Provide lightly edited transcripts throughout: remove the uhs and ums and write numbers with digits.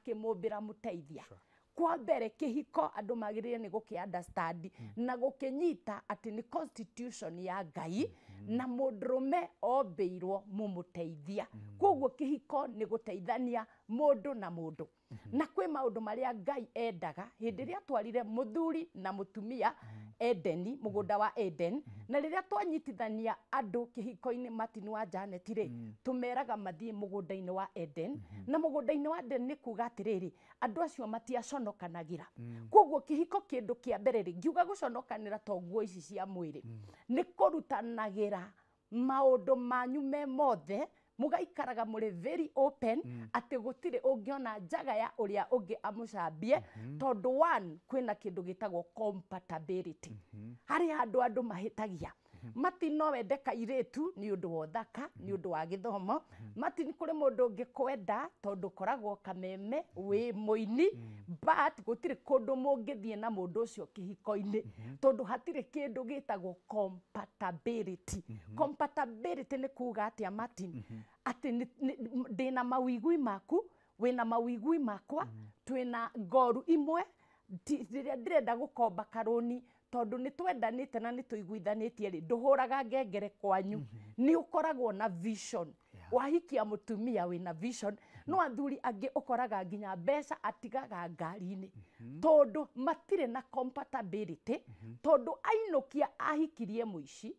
Akĩmũmbĩra mũteithia. Kwa mbere, kĩhiko andũ magĩrĩire nĩ gũkĩ understand na gũkĩnyita atĩ nĩ constitution ya Ngai, na mũndũrũme ombĩirwo mũmũteithia. Koguo kĩhiko nĩ gũteithania mũndũ na mũndũ, na kwĩ maũndũ marĩa Ngai endaga hĩndĩ ĩrĩa atwarire mũthuri na mũtumia Edeni, mũgũnda wa Eden. Na rĩrĩa twanyitithania andũ kĩhiko-inĩ, Martin wa Janet rĩ, tũmeraga mathiĩ mũgũnda-inĩ wa Eden. Na mũgũnda-inĩ wa Eden nĩ kuga atĩrĩrĩ, andũ acio matiaconokanagĩra. Koguo kĩhiko, kĩndũ kĩa mbere rĩ, ngiuga gũconokanĩra to nguo ici cia mwĩrĩ, nĩ kũrutanagĩra maũndũ manyu me mothe, mũgaikaraga mũrĩ very open, atĩ gũtirĩ ũngĩona njaga ya ũrĩa ũngĩ amũcambie, tondũ one, kwĩna kĩndũ gĩtagwo compatibility. Harĩ handũ andũ mahĩtagia. Mati, no wende kairĩtu nĩ ũndũ wa ũthaka, nĩ ũndũ wa gĩthomo. Mati, nĩ kũrĩ mũndũ ũngĩ kwenda tondũ ũkoragwo kameme wĩ mũini, but gũtirĩ kũndũ mũngĩthiĩ na mũndũ ũcio kĩhiko-inĩ, tondũ hatirĩ kĩndũ gĩtagwo compatibility. Compatibility nĩ kuga atĩa, Martin? Atĩ ndĩna mawigui maku, wĩna mawigui makwa, twĩna ngoru imwe. Rĩrĩa ndĩrenda gũkomba karũni, tondũ nĩ twendanĩte na nĩ tũiguithanĩtie rĩ, ndũhũraga ngengere kwanyu, nĩ ũkoragwo na vision. Wahikia mũtumia wĩna vision. No athuri angĩ ũkoraga nginya mbeca atigaga ngari-inĩ, tondũ matirĩ na compatibility, tondũ ainũkia ahikirie mũici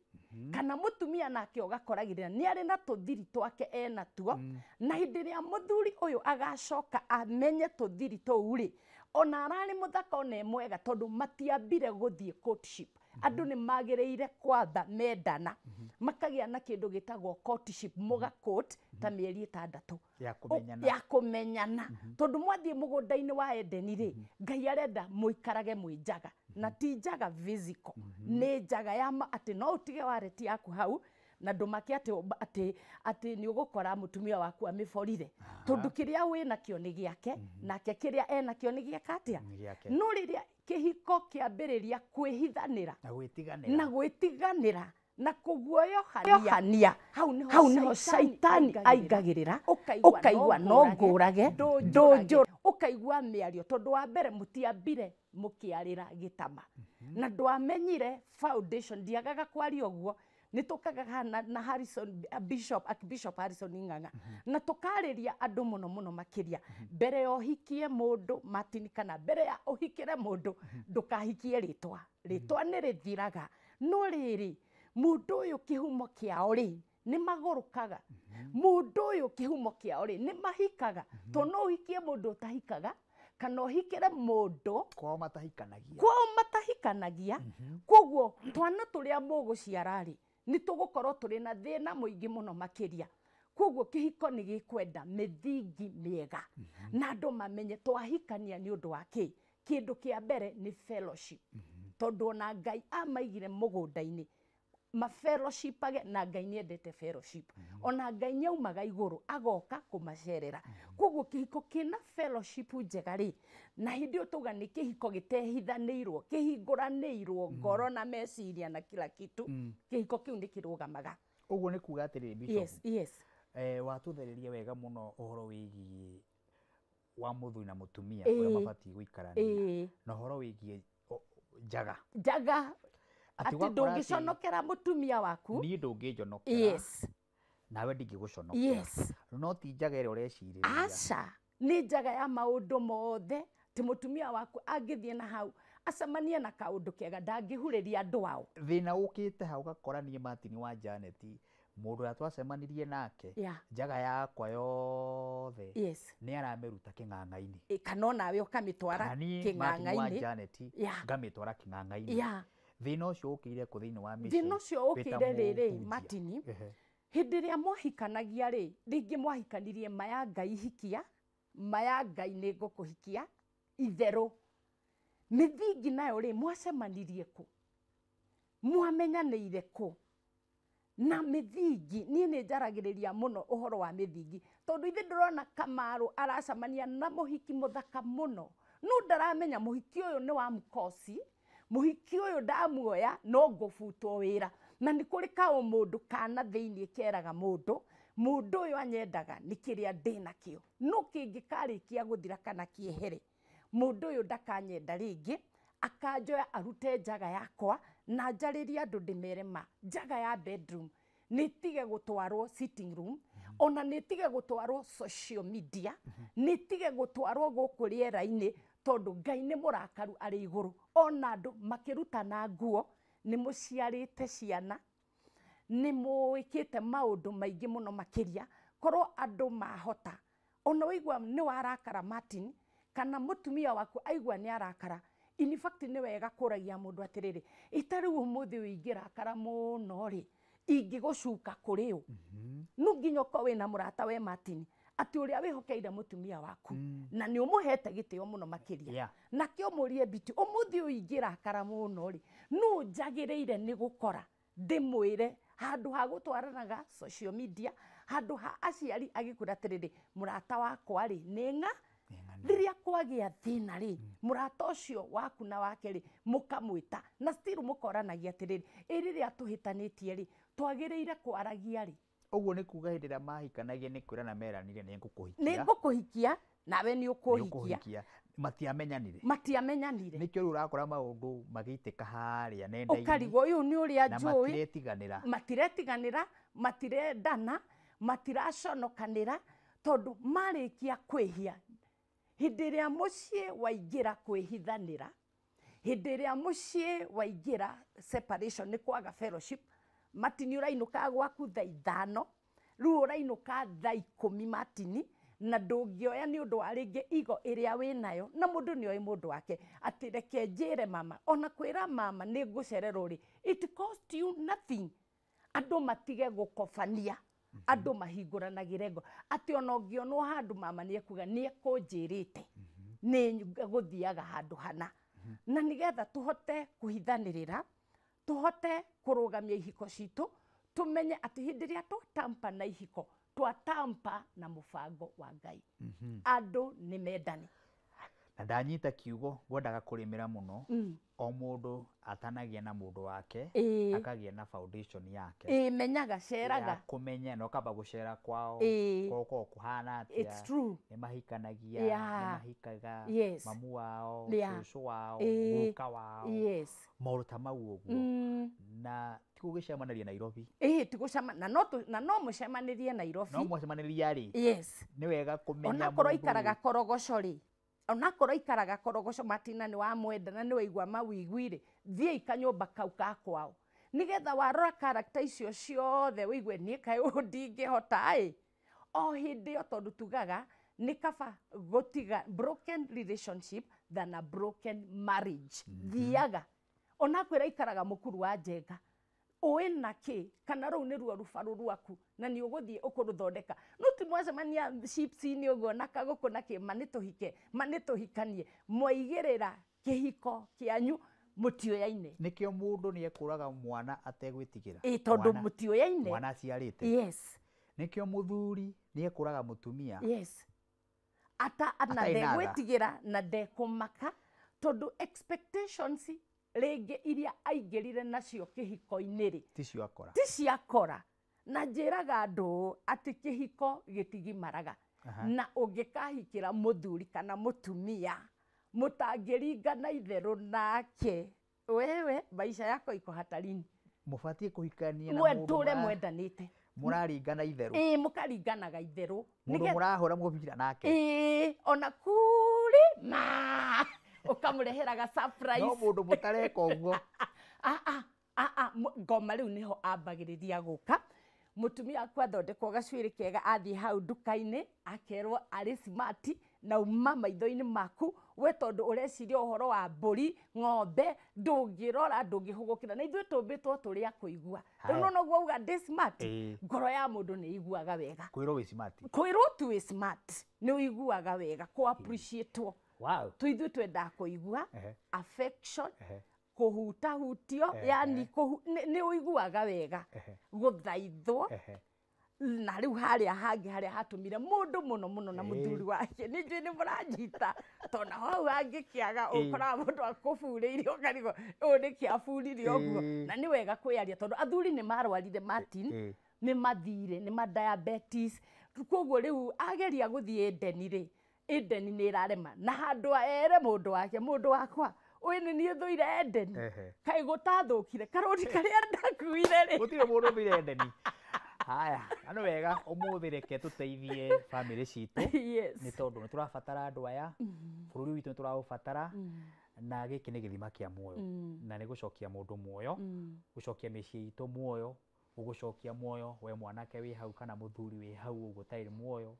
kana mũtumia, nake ũgakoragĩrĩra nĩ arĩ na tũthiri twake enatuo. Na hĩndĩ ĩrĩa mũthuri ũyũ agacoka amenye tũthiri tũu rĩ, ona ararĩ mũthaka, ona e mwega, tondũ matiambire gũthiĩ courtship. Andũ nĩ magĩrĩire kwamba mendana, makagĩa na kĩndũ gĩtagwo courtship, mũga court ta mĩeri 6. Ya kũmenyana. Ya kũmenyana, tondũ mwathiĩ mũgũnda-inĩ wa Edeni rĩ, Ngai arenda mũikarage mwĩ njaga, na ti njaga physical, nĩ njaga ya atĩ no ũtige wallet yaku hau na ndũmake atĩ nĩ ũgũkora mũtumia waku amĩborire, tondũ kĩrĩa wĩ nakĩo nĩ gĩake, nake kĩrĩa enakĩo nĩ gĩaka atĩa? Nĩ gĩake. No rĩrĩa kĩhiko kĩambĩrĩria kwĩhithanĩra na gwĩtiganĩra na gwĩtiganĩra na kũguoyohania, hau nĩho caitani aingagĩrĩra. Ũkaigua no ngũrage, ndũnjũ, ũkaigua mĩario, tondũ wa mbere mũtiambire mũkĩarĩra gĩtama na ndwamenyire foundation. Ndiagaga kwaria ũguo, nĩ tũkaga na Harrison Bishop, Archbishop Harrison Ng'ang'a, na tũkarĩria andũ mũno mũno makĩria mbere ya ũhikie mũndũ, Martin, kana mbere ya ũhikĩre mũndũ, ndũkahikie rĩtwa. Rĩtwa nĩ rĩthiraga, no rĩrĩ, mũndũ ũyũ kĩhumo kĩao rĩ, nĩ magũrũkaga? Mũndũ ũyũ kĩhumo kĩao rĩ, nĩ mahikaga? To no ũhikie mũndũ ũtahikaga, kana ũhikĩre mũndũ kwao matahikanagia. Kwao matahikanagia. Koguo twana tũrĩa mũgũciara rĩ, nĩ tũgũkorwo tũrĩ na thĩna mũingĩ mũno makĩria. Koguo kĩhiko nĩ gĩkwenda mĩthingi mĩega, na andũ mamenye twahikania nĩ ũndũ wa kĩ. Kĩndũ kĩa mbere nĩ fellowship, tondũ ona Ngai amaigire mũgũnda-inĩ mafellowshipage, na Ngai nĩ endete fellowship. Ona Ngai nĩ aumaga igũrũ agoka kũmacerera. Koguo kĩhiko kĩna fellowship njega rĩ, na hĩndĩ ĩyo tauga nĩ kĩhiko gĩtehithanĩirwo, kĩhingũranĩirwo ngoro na meciria na kila kitu, kĩhiko kĩu nĩ kĩrũgamaga. Ũguo nĩ kuga atĩrĩrĩ, Bishop, Yes. Watũthereria wega mũno ũhoro wĩgiĩ wa mũthuri na mũtumia, ũrĩa mabatiĩ gũikarania, na ũhoro wĩgiĩ njaga. Njaga. Atĩ atĩ ũgakora atĩ ndũngĩconokera mũtumia waku. Niĩ ndũngĩnjonokera, nawe ndingĩgũconokera, no ti njaga ĩrĩa ũrecirĩria. Aca, nĩ njaga ya maũndũ mothe, ti mũtumia waku angĩthiĩ na hau acemanie na kaũndũ kega, ndangĩhurĩria andũ ao. Thĩna ũkĩte hau, ũgakora niĩ Martin wa Janet, mũndũ ũrĩa twacemanirie nake, njaga yakwa yothe nĩ aramĩruta kĩng'ang'a-inĩ. Kana onawe ũkamĩtwara Kana niĩ Martin wa kĩng'ang'a-inĩ. Janet ngamĩtwara kĩng'ang'a-inĩ. Thĩna ũcio ũkĩire kũ thĩinĩ wa mĩciĩ Thĩna ũcio wĩ ta ũkĩire rĩrĩ, mũhunjia? Martin, hĩndĩ ĩrĩa mwahikanagia rĩ, rĩngĩ mwahikanirie maya Ngai hikia, maya Ngai nĩ ngũkũhikia, itherũ mĩthingi nayo rĩ, mwacemanirie kũ? Mwamenyanĩire kũ? Na mĩthingi, niĩ nĩ njaragĩrĩria mũno ũhoro wa mĩthingi, tondũ ithe ndĩrona Kamaru aracemania na mũhiki mũthaka mũno, no ndaramenya mũhiki ũyũ nĩ wa mũkosi, mũhiki ũyũ ndamuoya no ngũbutwo wĩra. Na nĩ kũrĩ kaũmũndũ kana thĩiniĩ keraga mũndũ. Mũndũ ũyũ anyendaga nĩ kĩrĩa ndĩ nakĩo. No kĩngĩkarĩkia gũthira kana kĩehere, mũndũ ũyũ ndakanyenda rĩngĩ, akanjoya arute njaga yakwa na njarĩrie andũ ndĩmere ma njaga ya bedroom nĩtige gũtwarwo sitting room, ona nĩtige gũtwarwo social media, nĩtige gũtwarwo gũkũ rĩera-inĩ, tondũ Ngai nĩ mũrakaru arĩ igũrũ. Ona andũ makĩrutana nguo, nĩ mũciarĩte ciana, nĩ mũĩkĩte maũndũ maingĩ mũno makĩria, korwo andũ mahota. Ona waigua nĩ warakara Martin, kana mũtumia waku aigua nĩ arakara, in fact nĩ wega kũragia mũndũ atĩrĩrĩ, ita rĩu ũmũthĩ ũyũ ingĩrakara mũno rĩ, ingĩgũcuka kũrĩ ũ? No nginya ũkorwo wĩna mũrata we Martin, atĩ ũrĩa wĩhokeire mũtumia waku, na nĩ ũmũhete gĩtĩo mũno makĩria. Nakĩo mũrie Biti, ũmũthĩ ũyũ ingĩrakara mũno rĩ, nũ njagĩrĩire nĩ gũkora ndĩmwĩre handũ ha gũtwaranaga social media, handũ ha aciari agĩkwĩra atĩrĩrĩ, mũrata wakwa rĩ nĩ ng'a, rĩrĩa kwagĩa thĩna rĩ, mũrata ũcio waku na wake rĩ, mũkamwĩta na still mũkoranagia atĩrĩrĩ, ĩ rĩrĩa tũhĩtanĩtie rĩ, twagĩrĩire kwaragia rĩ. Ũguo nĩ kuga hĩndĩ ĩrĩa mahikanagia nĩ kwĩrana meranire nĩ ngũkũhikia. Nĩ ngũkũhikia, nawe nĩ ũkũhikia. Matiamenyanire. Matiamenyanire. Nĩkĩo rĩu ũrakora maũndũ magĩitĩka harĩa nenda-inĩ. Ũkarigwo ũyũ nĩ ũrĩa njũĩ. Na matiretiganĩra. Matiretiganĩra, matirendana, matiraconokanĩra, tondũ marĩkia kwĩhia. Hĩndĩ ĩrĩa mũciĩ waingĩra kwĩhithanĩra, hĩndĩ ĩrĩa mũciĩ waingĩra separation, nĩ kwaga fellowship, Martin ũrainũka gwaku thaa 5, rĩu ũrainũka thaa 10 Martin, na ndũngĩoya nĩ ũndũ wa rĩngĩ igo ĩrĩa wĩnayo, na mũndũ nĩ oĩ mũndũ wake, atĩ reke njĩre mama, ona kwĩra mama nĩ ngũcererwo rĩ, it cost you nothing. Andũ matige gũkobania, andũ mahingũranagĩre ngo, atĩ ona ũngĩonwo handũ mama nĩ ekuga nĩ ekũnjĩrĩte, nĩ gũthiaga handũ hana. Na nĩgetha tũhote kũhithanĩrĩra, tũhote kũrũgamia ihiko citũ, tũmenye atĩ hĩndĩ ĩrĩa twatampa na ihiko, twatampa na mũbango wa Ngai. Andũ nĩ mendane. Na ndanyita kiugo ngwendaga kũrĩmĩra mũno, o mũndũ atanagia na mũndũ wake, akagĩa na foundation yake. Menyaga, ceraga. Ya kũmenya, na ũkamba gũcera kwao, kwao kũhana atĩa. It's true. Nĩ mahikanagia, nĩ mahikaga, mamu wao, cũcũ wao, guka wao. Maũndũ ta mau ũguo. Na ti gũgĩcemanĩria Nairobi. Ti gũcemania, na no mũcemanĩrie Nairobi. No mũcemanĩrie rĩ. Nĩ wega kũmenya mũndũ. Onakorwo ikaraga Korogoco rĩ, onakorwo ikaraga Korogoco Martina nĩ wamwenda na nĩ waigua mawĩigwi rĩ, thiĩ kanyũmba kau ka kwao, nĩgetha warora character icio ciothe wĩigue niĩ kaĩ ũũ ndingĩhota ĩ. O hĩndĩ ĩyo tondũ tugaga nĩ kaba gũtiga broken relationship than a broken marriage. Thiaga onakwĩra ikaraga mũkuru wa Njenga, ũĩ na kĩ, kana rũu nĩ ruo rũbarũ rwaku na nĩ ũgũthiĩ ũkũrũthondeka. No ti mwacemania chips-inĩ ũguo na kagũkũ na kĩ, ma nĩ tũhike, ma nĩ tũhikanie, mwaigĩrĩra kĩhiko kĩanyu mũtiũyaine. Nĩkĩo mũndũ nĩ ekũraga mwana ategwĩtigĩra. Tondũ mũtiũyaine. Mwana aciarĩte. Nĩkĩo mũthuri nĩ ekũraga mũtumia. Ata na ndegwĩtigĩra na ndekũmaka, tondũ expectations rĩngĩ iria aingĩrire nacio kĩhiko-inĩ rĩ, ti ciakora. Ti ciakora. Na njĩraga andũ atĩ kĩhiko gĩtigimaraga. Na ũngĩkahikĩra mũthuri kana mũtumia mũtangĩringana itherũ nake, wewe maisha yako iko hatarini. Mũbatiĩ kũhikania na mũndũ Mwendũre mwendanĩte. Mũraringana itherũ. Mũkaringanaga itherũ. Mũndũ mũrahũra mũbira nake. Ona kũrĩ ma ũkamũreheraga surprise. No mũndũ mũtareka ũguo. Ngoma rĩu nĩho ambagĩrĩria gũka. Mũtumia aku athondekwo gacuĩrĩ kega, athiĩ hau nduka-inĩ akerwo arĩ smart na uma maitho-inĩ maku we, tondũ ũreciria ũhoro wa mbũri, ng'ombe, ndũngĩrora, ndũngĩhũgũkĩra. Na ithuĩ tũmbĩtwo tũrĩ a kũigua. Rĩu no noguo uga ndĩ smart, ngoro ya mũndũ nĩ ĩiguaga wega. Kwĩrwo wĩ smart. Kwĩrwo tu wĩ smart nĩ ũiguaga wega, kũ appreciate-wo. Ithuĩ twendaga kũigua affection, kũhutahutio, yani nĩ ũiguaga wega, gũthaithwo. Na rĩu harĩa hangĩ harĩa hatũmire mũndũ mũno mũno na mũthuri wake, nĩ njũĩ nĩ mũranjita, tondũ hau hangĩkĩaga ũkoraga mũndũ akũburĩire ũkarigwo ũyũ nĩkĩ aburire ũguo. Na nĩ wega kwĩyaria tondũ athuri nĩ marwarire Martin, Nĩ mathirĩ, nĩ ma diabetes. Koguo rĩu ageria gũthiĩ Eden rĩ, Eden nĩ ĩrarema. Na handũ ere mũndũ wake, mũndũ wakwa, ũyũ nĩ niĩ thũire Eden. Kaĩ gũtathũkire, karũni karĩa ndakuire rĩ. Gũtirĩ mũndũ ũthũire Eden. Haya, na nĩ wega ũmũthĩ reke tũteithie bamĩrĩ citũ. Nĩ tondũ nĩ tũrabatara andũ aya, bũrũri witũ nĩ tũraũbatara, na gĩkĩ nĩ gĩthima kĩa muoyo. Na nĩ gũcokia mũndũ muoyo, gũcokia mĩciĩ itũ muoyo, gũgũcokia muoyo we mwanake wĩ hau kana mũthuri wĩ hau ũguo ũtarĩ muoyo,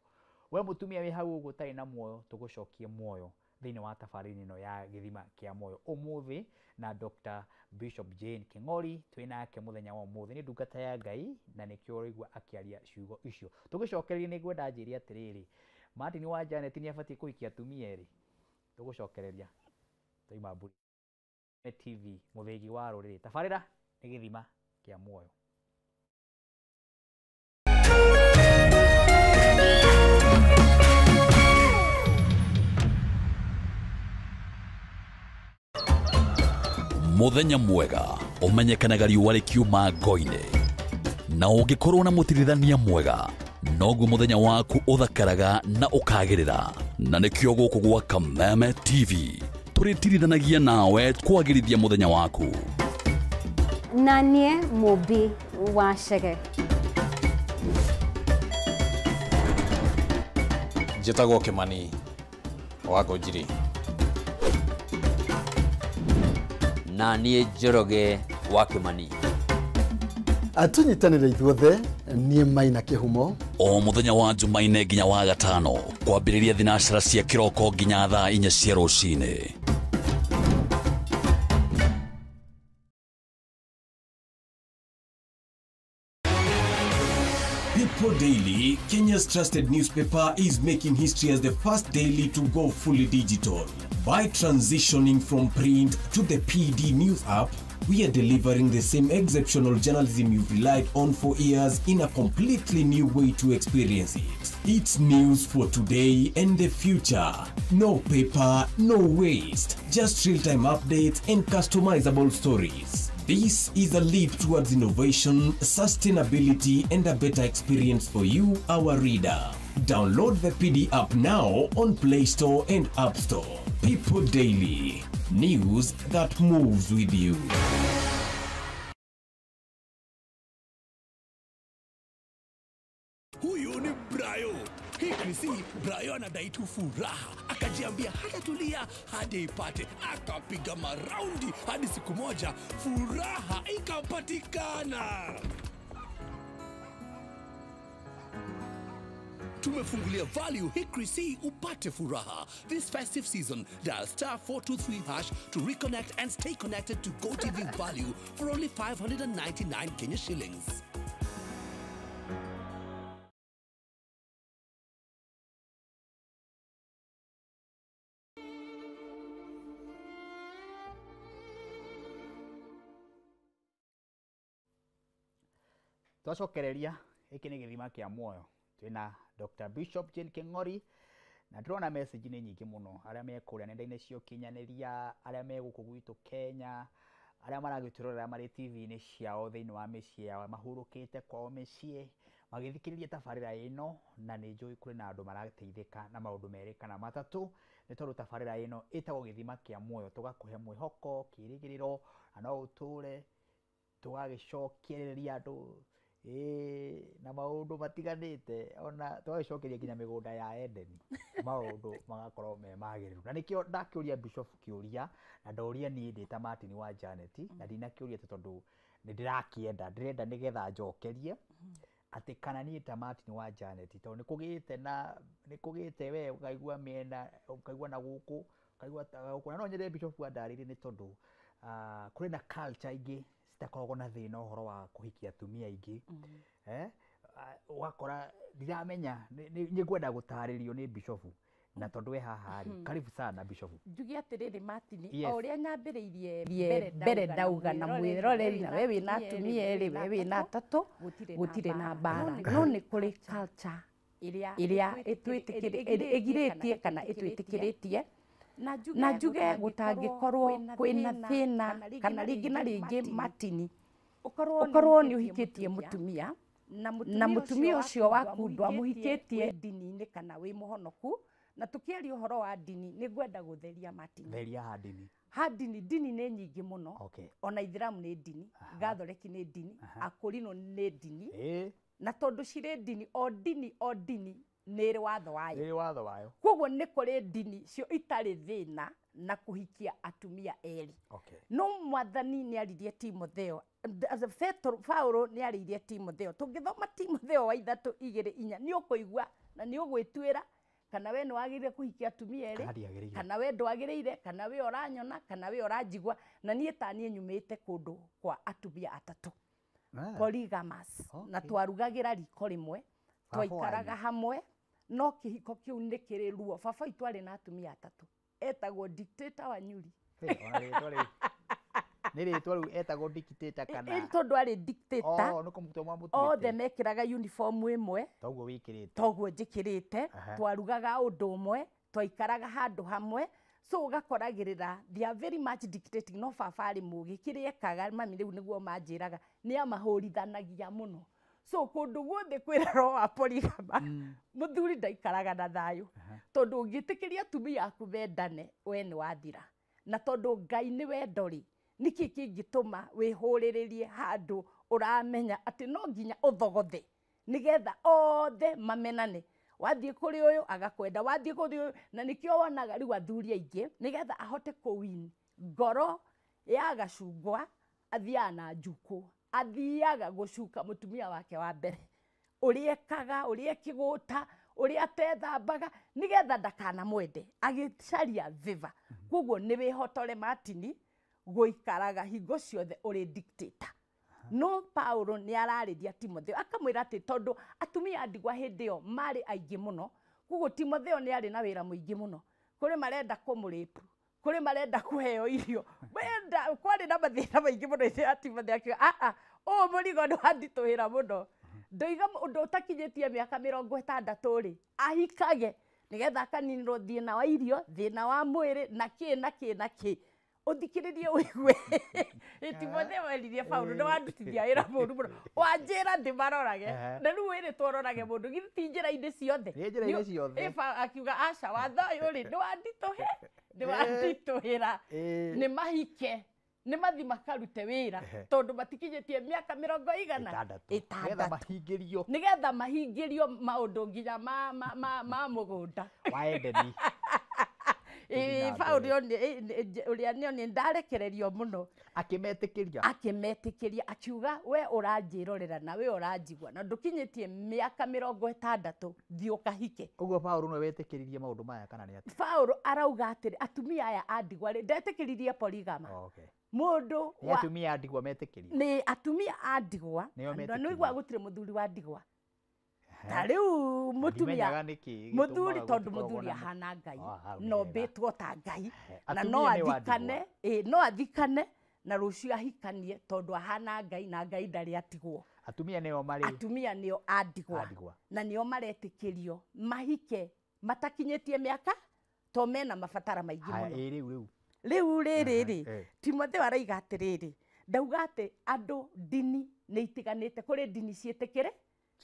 we mũtumia wĩ hau ũguo ũtarĩ na muoyo, tũgũcokie muoyo thĩinĩ wa tabarĩra ĩno ya gĩthima kĩa muoyo ũmũthĩ na Dr. Bishop Jane King'ori twĩ nake mũthenya wa ũmũthĩ. Nĩ ndungata ya Ngai na nĩkĩo ũraigua akĩaria ciugo icio. Tũgĩcokereria nĩ ngwenda njĩre atĩrĩrĩ, Martin wa Janet nĩ abatiĩ kũhikia atumia erĩ. Tũgũcokereria twaima mburi TV mũthĩgi wa rũrĩrĩ. Tabarĩra nĩ gĩthima kĩa muoyo. Muthenya mwega umenyekanaga riũa rĩkiuma ngo-inĩ, na ũngĩkorwo na mũtirithania mwega noguo mũthenya waku ũthakaraga na ũkagĩrĩra. Na nĩkĩo gũkũ gwa Kameme TV tũrĩtirithanagia nawe kwagĩrithia mũthenya waku. Na niĩ Mũmbi wa Chege. Njĩtagwo Kĩmani wa Ngũnjiri. Na niĩ Njoroge wa Kĩmani. Atunyitanĩre ithuothe, niĩ Maina Kĩhumo. O mũthenya wa Jumaine nginya wa gatano kwambĩrĩria thinacara cia kĩroko nginya thaa 4 cia rũcinĩ. People Daily, Kenya's trusted newspaper, is making history as the first daily to go fully digital. By transitioning from print to the PD News app, we are delivering the same exceptional journalism you've relied on for years in a completely new way to experience it. It's news for today and the future. No paper, no waste. Just real-time updates and customizable stories. This is a leap towards innovation, sustainability, and a better experience for you, our reader. Download the PD app now on Play Store and App Store. People Daily, news that moves with you. Huyu ni Brayo. Hii Brayo anadai tu furaha. Akajiambia hatatulia hadi ipate. Akapiga maraundi hadi siku moja furaha ikapatikana. Tumefungulia value Hickory C upate furaha. This festive season, dial star 423# to reconnect and stay connected to GoTV Value for only 599 Kenya shillings. Twacokereria gĩkĩ nĩ gĩthima kĩa muoyo. Twĩna Dr. Bishop Jane King'ori na ndĩrona message nĩ nyingĩ mũno, arĩa me kũrĩa nenda-inĩ cia ũkinyanĩria, arĩa me gũkũ gwitũ Kenya, arĩa maragĩtwĩrorera marĩ TV-inĩ ciao thĩinĩ wa mĩciĩ yao, mahurũkĩte kwao mĩciĩ magĩthikĩrĩria tabarĩra ĩno, na nĩ njũĩ kũrĩ na andũ marateithĩka na maũndũ merĩ kana matatũ, nĩ tondũ tabarĩra ĩno ĩtagwo gĩthima kĩa muoyo. Tũgakũhe mwĩhoko, kĩĩrĩgĩrĩro, na no ũtũre, tũgagĩcokereria andũ na maũndũ matiganĩte, ona tũgagĩcokeria nginya mĩgũnda ya Eden, maũndũ magakorwo me magĩrĩru. Na nĩkĩo ndakĩũria Bishop kĩũria, na ndoria niĩ ndĩ ta Martin wa Janet, na ndinakĩũria tondũ nĩ ndĩrakĩenda, ndĩrenda nĩgetha njokerie atĩ kana niĩ ta Martin wa Janet, tondũ nĩ kũgĩte we ũkaigua mĩena, ũkaigua na gũkũ, ũkaigua gũkũ, na no nyende Bishop andarĩrie nĩ tondũ kũrĩ na culture ingĩ citakoragwo na thĩna ũhoro wa kũhikia atumia aingĩ. Ũgakora ndiramenya, nĩ ngwenda gũtarĩrio nĩ Bishop, na tondũ we haha rĩ, karibu sana Bishop. Njuge atĩrĩrĩ Martin, o ũrĩa nyambĩrĩirie mbere ndauga na mwĩroreri, na we wĩna atumia erĩ, we wĩna atatũ, gũtirĩ na mbara, no nĩ kũrĩ culture ĩrĩa ĩgirĩtie kana ĩtwĩtĩkĩrĩtie. Na njuge gũtangĩkorwo kwĩna thĩna kana rĩngĩ na rĩngĩ Martin, ũkorwo nĩ ũhikĩtie mũtumia Na mũtumia ũcio waku ndwamũhikĩtie ndini-inĩ kana wĩ mũhonoku. Na tukiaria ũhoro wa ndini nĩ ngwenda gũtheria Martin. Theria ha ndini. Ha ndini, ndini nĩ nyingĩ mũno. Okay. Ona Ithiramu nĩ ndini, Gatholeki nĩ ndini, Akũrinũ nĩ ndini. Na tondũ cirĩ ndini, o ndini o ndini nĩ ĩrĩ watho wayo. Nĩ ĩrĩ watho wayo. Koguo nĩ kũrĩ ndini cio itarĩ thĩna na kũhikia atumia erĩ. Okay. No mwathani nĩ aririe Timotheo, Paulo nĩ aririe Timotheo. Tũngĩthoma Timotheo wa 3:2-4 nĩ ũkũigua na nĩ ũgwĩtuĩra kana we nĩ wagĩrĩire kũhikia atumia erĩ, kana we ndwagĩrĩire, kana we ũranyona, kana we ũranjigua. Na niĩ ta niĩ nyumĩte kũndũ kwa atumia atatũ. Polygamous. Na twarugagĩra riko rĩmwe, twaikaraga hamwe, no kĩhiko kĩu nĩ kĩrĩ ruo. Baba witũ arĩ na atumia atatũ. Etagwo Dictator Wanyuri. Nĩ rĩtwa rĩu etagwo dictator kana? Tondũ arĩ dictator. Oh, nĩ kũmũtua mwamũtuĩte. Othe mekĩraga uniform ĩmwe. Toguo wĩkĩrĩte. Toguo njĩkĩrĩte. Twarugaga ũndũ ũmwe, twaikaraga handũ hamwe. So ũgakoragĩrĩra they are very much dictating. No baba arĩ mũgĩ, kĩrĩa ekaga mami rĩu nĩguo manjĩraga, nĩ amahũrithanagia mũno. So kũndũ guothe kwĩna roho wa polygamy, mũthuri ndaikaraga na thayũ. Tondũ ũngĩtĩkĩria atumia aku mendane, we nĩ wathira. Na tondũ Ngai nĩ wendo rĩ, nĩkĩ kĩngĩtũma wĩhũrĩrĩrie handũ ũramenya atĩ no nginya ũthogothe nĩgetha othe mamenane. Wathiĩ kũrĩ ũyũ agakwenda, wathiĩ kũrĩ ũyũ, na nĩkĩo wonaga rĩu athuri aingĩ nĩgetha ahote kũwin ngoro ya gacungwa athiaga na njukũ, athiaga gũcuka mũtumia wake wa mbere, ũrĩa ekaga, ũrĩa kĩgũta, ũrĩa atethambaga, nĩgetha ndakanamwende, agĩcaria favor. Koguo nĩ wĩhotore Martin gũikaraga hingo ciothe ũrĩ dictator. No Paulo nĩ ararĩria Timotheo akamwĩra atĩ tondũ atumia a ndigwa hĩndĩ ĩyo marĩ aingĩ mũno, koguo Timotheo nĩ arĩ na wĩra mũingĩ mũno. Kũrĩ marenda kũmũrĩpu, kũrĩ marenda kũheo irio, kwarĩ na mathĩna maingĩ mũno hĩndĩ ya Timotheo. Akiuga aa, ũyũ mũrigo nĩ wanditũhĩra mũno, ndoiga ũndũ ũtakinyĩtie mĩaka 60 rĩ, ahikage nĩgetha akaninĩrwo thĩna wa irio, thĩna wa mwĩrĩ, na kĩ na kĩ na kĩ. Ũthikĩrĩrie ũigue. Timotheo eririe Paulo nĩ wandutithia wĩra mũru mũno, wanjĩra ndĩmarorage, na rĩu wĩrĩtwo ũrorage mũndũ, githĩ ti njĩra-inĩ ciothe? Nĩ njĩra-inĩ ciothe. Akiuga aca, watho ũyũ rĩ, nĩ wanditũhĩra, nĩ mahike, nĩ mathi makarute wĩra, tondũ matikinyĩtie mĩaka 60. Nĩgetha mahingĩrio maũndũ nginya ma mũgũnda wa Edeni. Paulo ũrĩa nĩ ndarekererio mũno, akĩmetĩkĩria, akiuga we ũranjĩrorera na we ũranjigua na ndũkinyĩtie mĩaka 60, thiĩ ũkahike. Ũguo Paulo nĩwe wetĩkĩririe maũndũ maya kana nĩ atĩa? Paulo arauga atĩrĩ, atumia aya a ndigwa rĩ, ndetĩkĩririe polygamy. Mũndũ wa atumia a ndigwa metĩkĩrie. Nĩ atumia a ndigwa, na nĩ ũiguaga gũtirĩ mũthuri wa ndigwa. Ta rĩu mũtumia mũthuri, tondũ mũthuri ahana Ngai, no mbĩtwo ta Ngai, na no athikane, no athikane na rũciũ ahikanie tondũ ahana Ngai na Ngai ndarĩ atigwo. Atumia nĩo marĩ, atumia nĩo a ndigwa, na nĩo maretĩkĩrio mahike matakinyĩtie mĩaka, to mena mabatara maingĩ mũno. Rĩu rĩrĩ rĩ, Timotheo araiga atĩrĩrĩ, ndauga atĩ andũ ndini nĩ itiganĩte, kũrĩ ndini ciĩtĩkĩre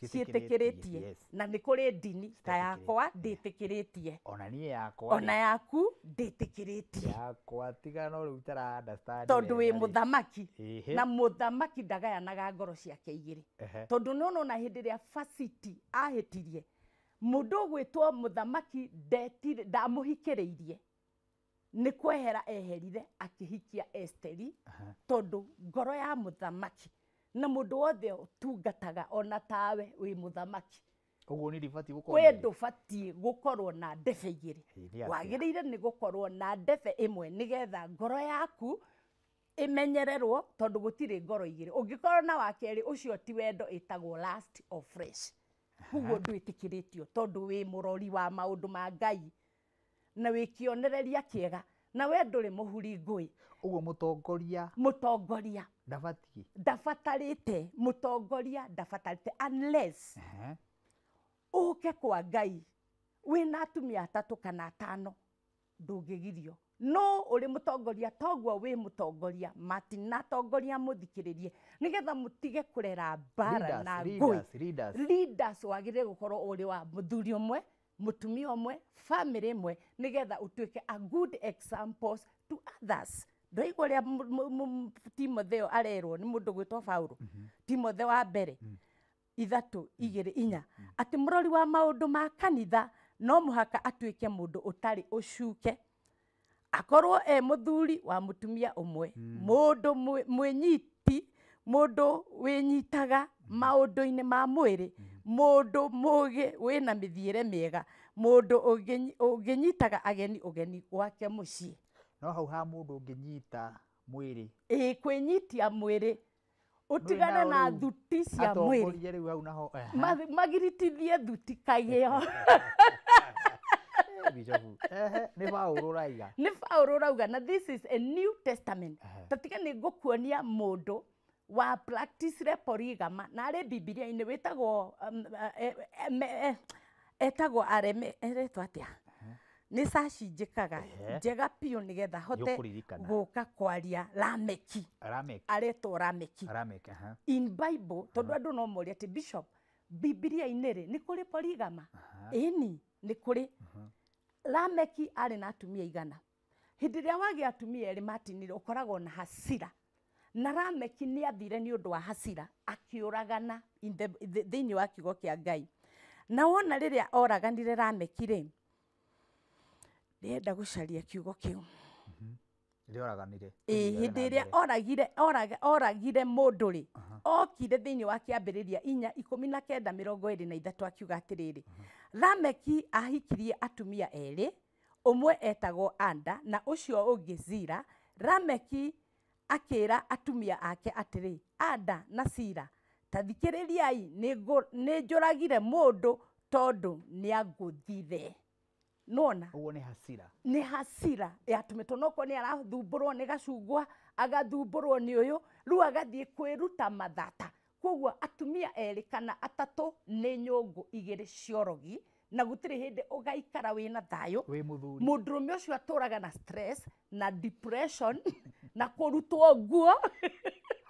ciĩtĩkĩrĩtie, na nĩ kũrĩ ndini ta yakwa ndĩtĩkĩrĩtie, ona niĩ yakwa, ona yaku ndĩtĩkĩrĩtie, yakwa tiga no rĩu itara understand, tondũ wĩ mũthamaki, na mũthamaki ndagayanaga ngoro ciake igĩrĩ. Tondũ nĩ ũrona hĩndĩ ĩrĩa Fasiti ahĩtirie, mũndũ ũgwĩtwo mũthamaki ndamũhikĩrĩirie, nĩ kwehera eherire akĩhikia Esteri, tondũ ngoro ya mũthamaki na mũndũ wothe ũtungataga ona tawe wĩ mũthamaki, ũguo nĩ ndibatiĩ gũkorwo, we ndũbatiĩ gũkorwo na ndebe igĩrĩ, wagĩrĩire nĩ gũkorwo na ndebe ĩmwe nĩgetha ngoro yaku ĩmenyererwo, tondũ gũtirĩ ngoro igĩrĩ. Ũngĩkorwo na wa kerĩ, ũcio ti wendo, ĩtagwo lust of flesh. Koguo ndwĩtĩkĩrĩtio tondũ wĩ mũrori wa maũndũ ma Ngai na wĩ kĩonereria kĩega, na we ndũrĩ mũhuri ngũĩ. Ũguo mũtongoria ndabatiĩ, ndabatarĩte, mũtongoria ndabatarĩte unless ũke kwa Ngai wĩna atumia atatũ kana atano, Ndũngĩgirio no ũrĩ mũtongoria toguo wĩ mũtongoria matinatongoria mũthikĩrĩrie nĩgetha mũtige kũrera mbara na ngũĩ. Leaders wagĩrĩire gũkorwo ũrĩ wa mũthuri ũmwe mũtumia ũmwe family ĩmwe nĩgetha ũtuĩke a good examples to others. Ndwaigua ũrĩa Timotheo arerwo nĩ mũndũ gwĩtwo Paulo. Timotheo wa mbere 3, 2, 4 atĩ mũrori wa maũndũ ma kanitha no mũhaka atuĩke mũndũ ũtarĩ ũcuke akorwo e mũthuri wa mũtumia ũmwe mũndũ mwĩnyiti mũndũ wĩnyitaga maũndũ-inĩ ma mwĩrĩ mũndũ mũgĩ wĩna mĩthiĩre mĩega mũndũ ũngĩnyitaga ageni ũgeni gwake mũciĩ. No hau ha mũndũ ũngĩnyita mwĩrĩ ĩĩ kwĩnyitia mwĩrĩ utigane na thuti cia mwĩrĩ magiritithie thuti kaigĩo. Nĩ Paulo ũrauga. Nĩ Paulo ũrauga na this is a New Testament. Tatiga nĩ ngũkuonia mũndũ wa practice polygamy na arĩ Bibilia-inĩ wĩtagwo etagwo areme eretwo atĩa nĩ caci njĩkaga njega biũ nĩgetha hote gũka kwaria Lameki. Aretwo Lameki in Bible tondũ andũ no morie atĩ bishop Bibilia-inĩ rĩ nĩ kũrĩ polygamy? Ĩni nĩ kũrĩ. Lameki arĩ na atumia 100. Hĩndĩ ĩrĩa wagĩa atumia erĩ matinire ũkoragwo na hasira na Lameki nĩ athire nĩ ũndũ wa hasira akĩũragana thĩinĩ wa kiugo kĩa Ngai. Na wona rĩrĩa oraganire Lameki rĩ ndĩrenda gũcaria kiugo kĩu. Rĩoraganire. Ĩĩ hĩndĩ ĩrĩa oragire mũndũ rĩ okire thĩinĩ wa kĩambĩrĩria 4, 19, 23 akiuga atĩrĩrĩ Lameki ahikirie atumia erĩ ũmwe etagwo Ada na ũcio ũngĩ Zila. Lameki akĩra atumia ake atĩrĩ Ada na Zila ta thikĩrĩriai nĩ njũragire mũndũ tondũ nĩangũthire. Nona ũguo nĩ hasira. Nĩ hasira yatũmĩtwo nokorwo nĩ arathumbũrwo nĩ gacungwa agathumbũrwo nĩ ũyũ rĩu agathiĩ kwĩruta mathata. Koguo atumia erĩ kana atatũ nĩ nyũngũ igĩrĩ ciorogi na gũtirĩ hĩndĩ ũgaikara wĩna thayũ. Wĩ mũthuri. Mũndũrũme ũcio atũraga na stress na depression na kũrutwo nguo.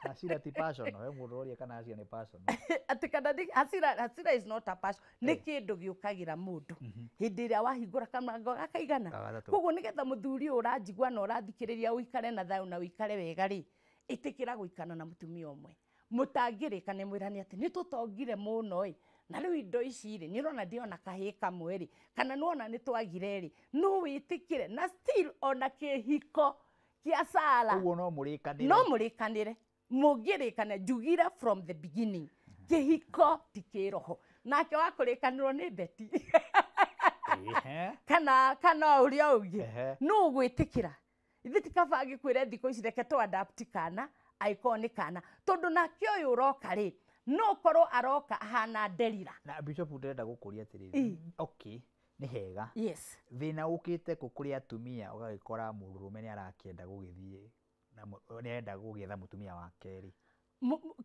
Hasira ti passion, we mũndũ ũroria kana hasira nĩ passion. Atĩ kana hasira is not a passion. Nĩ kĩndũ gĩũkagĩra mũndũ hĩndĩ ĩrĩa wahingũra kamũrango gakaigana. Koguo nĩgetha mũthuri ũyũ ũranjigua na ũrathikĩrĩria ũikare na thayũ na ũikare wega rĩ ĩtĩkĩra gũikara na mũtumia ũmwe. Mũtangĩrĩkane mwĩrane atĩ nĩ tũtongire mũno ĩ na rĩu indo ici rĩ nĩ ũrona ndĩona kahĩĩ kamwe rĩ kana nĩwona nĩ twagire rĩ no wĩtĩkĩre na still ona kĩhiko kĩa Sara. Ũguo no mũrĩkanĩre. No mũrĩkanĩre. Mũngĩrĩkana njugire from the beginning kĩhiko ti kĩroho nake wa kũrĩkanĩrwo nĩ Beti kana ũrĩa ũngĩ no ũgwĩtĩkĩra ithe ti kaba ngĩkwĩre thikũ ici reke tũ adapt kana angĩkorwo nĩ kana tondũ nake ũyũ ũroka rĩ no ũkorwo aroka ahana Delila. Na bishop ndĩrenda gũkũria atĩrĩrĩ okay nĩ hega. Yes. Thĩna ũkĩte kũ kũrĩ atumia ũgagĩkora mũndũrũme nĩ arakĩenda gũgĩthiĩ na nĩarenda gũgĩetha mũtumia wa kerĩ.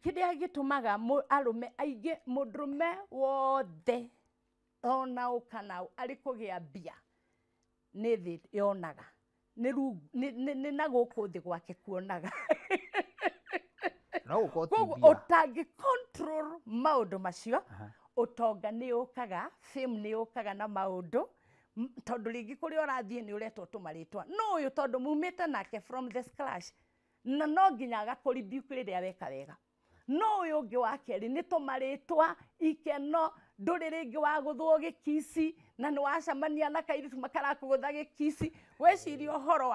Kĩrĩa gĩtũmaga arũme aingĩ mũndũrũme wothe ona ũ kana ũ arĩ kũgĩa mbia nĩ thĩ yonaga nĩ na gũkũ thĩ gwake kuonaga. No gũkorwo ti Koguo mbia. ũtangĩ control maũndũ macio ũtonga nĩ ũkaga fame nĩ ũkaga na maũndũ tondũ rĩngĩ kũrĩa ũrathiĩ nĩ ũretwo tũmarĩtwa no ũyũ tondũ mumĩte nake from the scratch na no nginya agakũribuke rĩrĩa weka wega. No ũyũ ũngĩ wa kerĩ nĩ tũmarĩtwa ikeno ndũrĩ rĩngĩ wagũthwo gĩkici na nĩ wacemania na kairĩtu makarakũgũtha gĩkici weciria ũhoro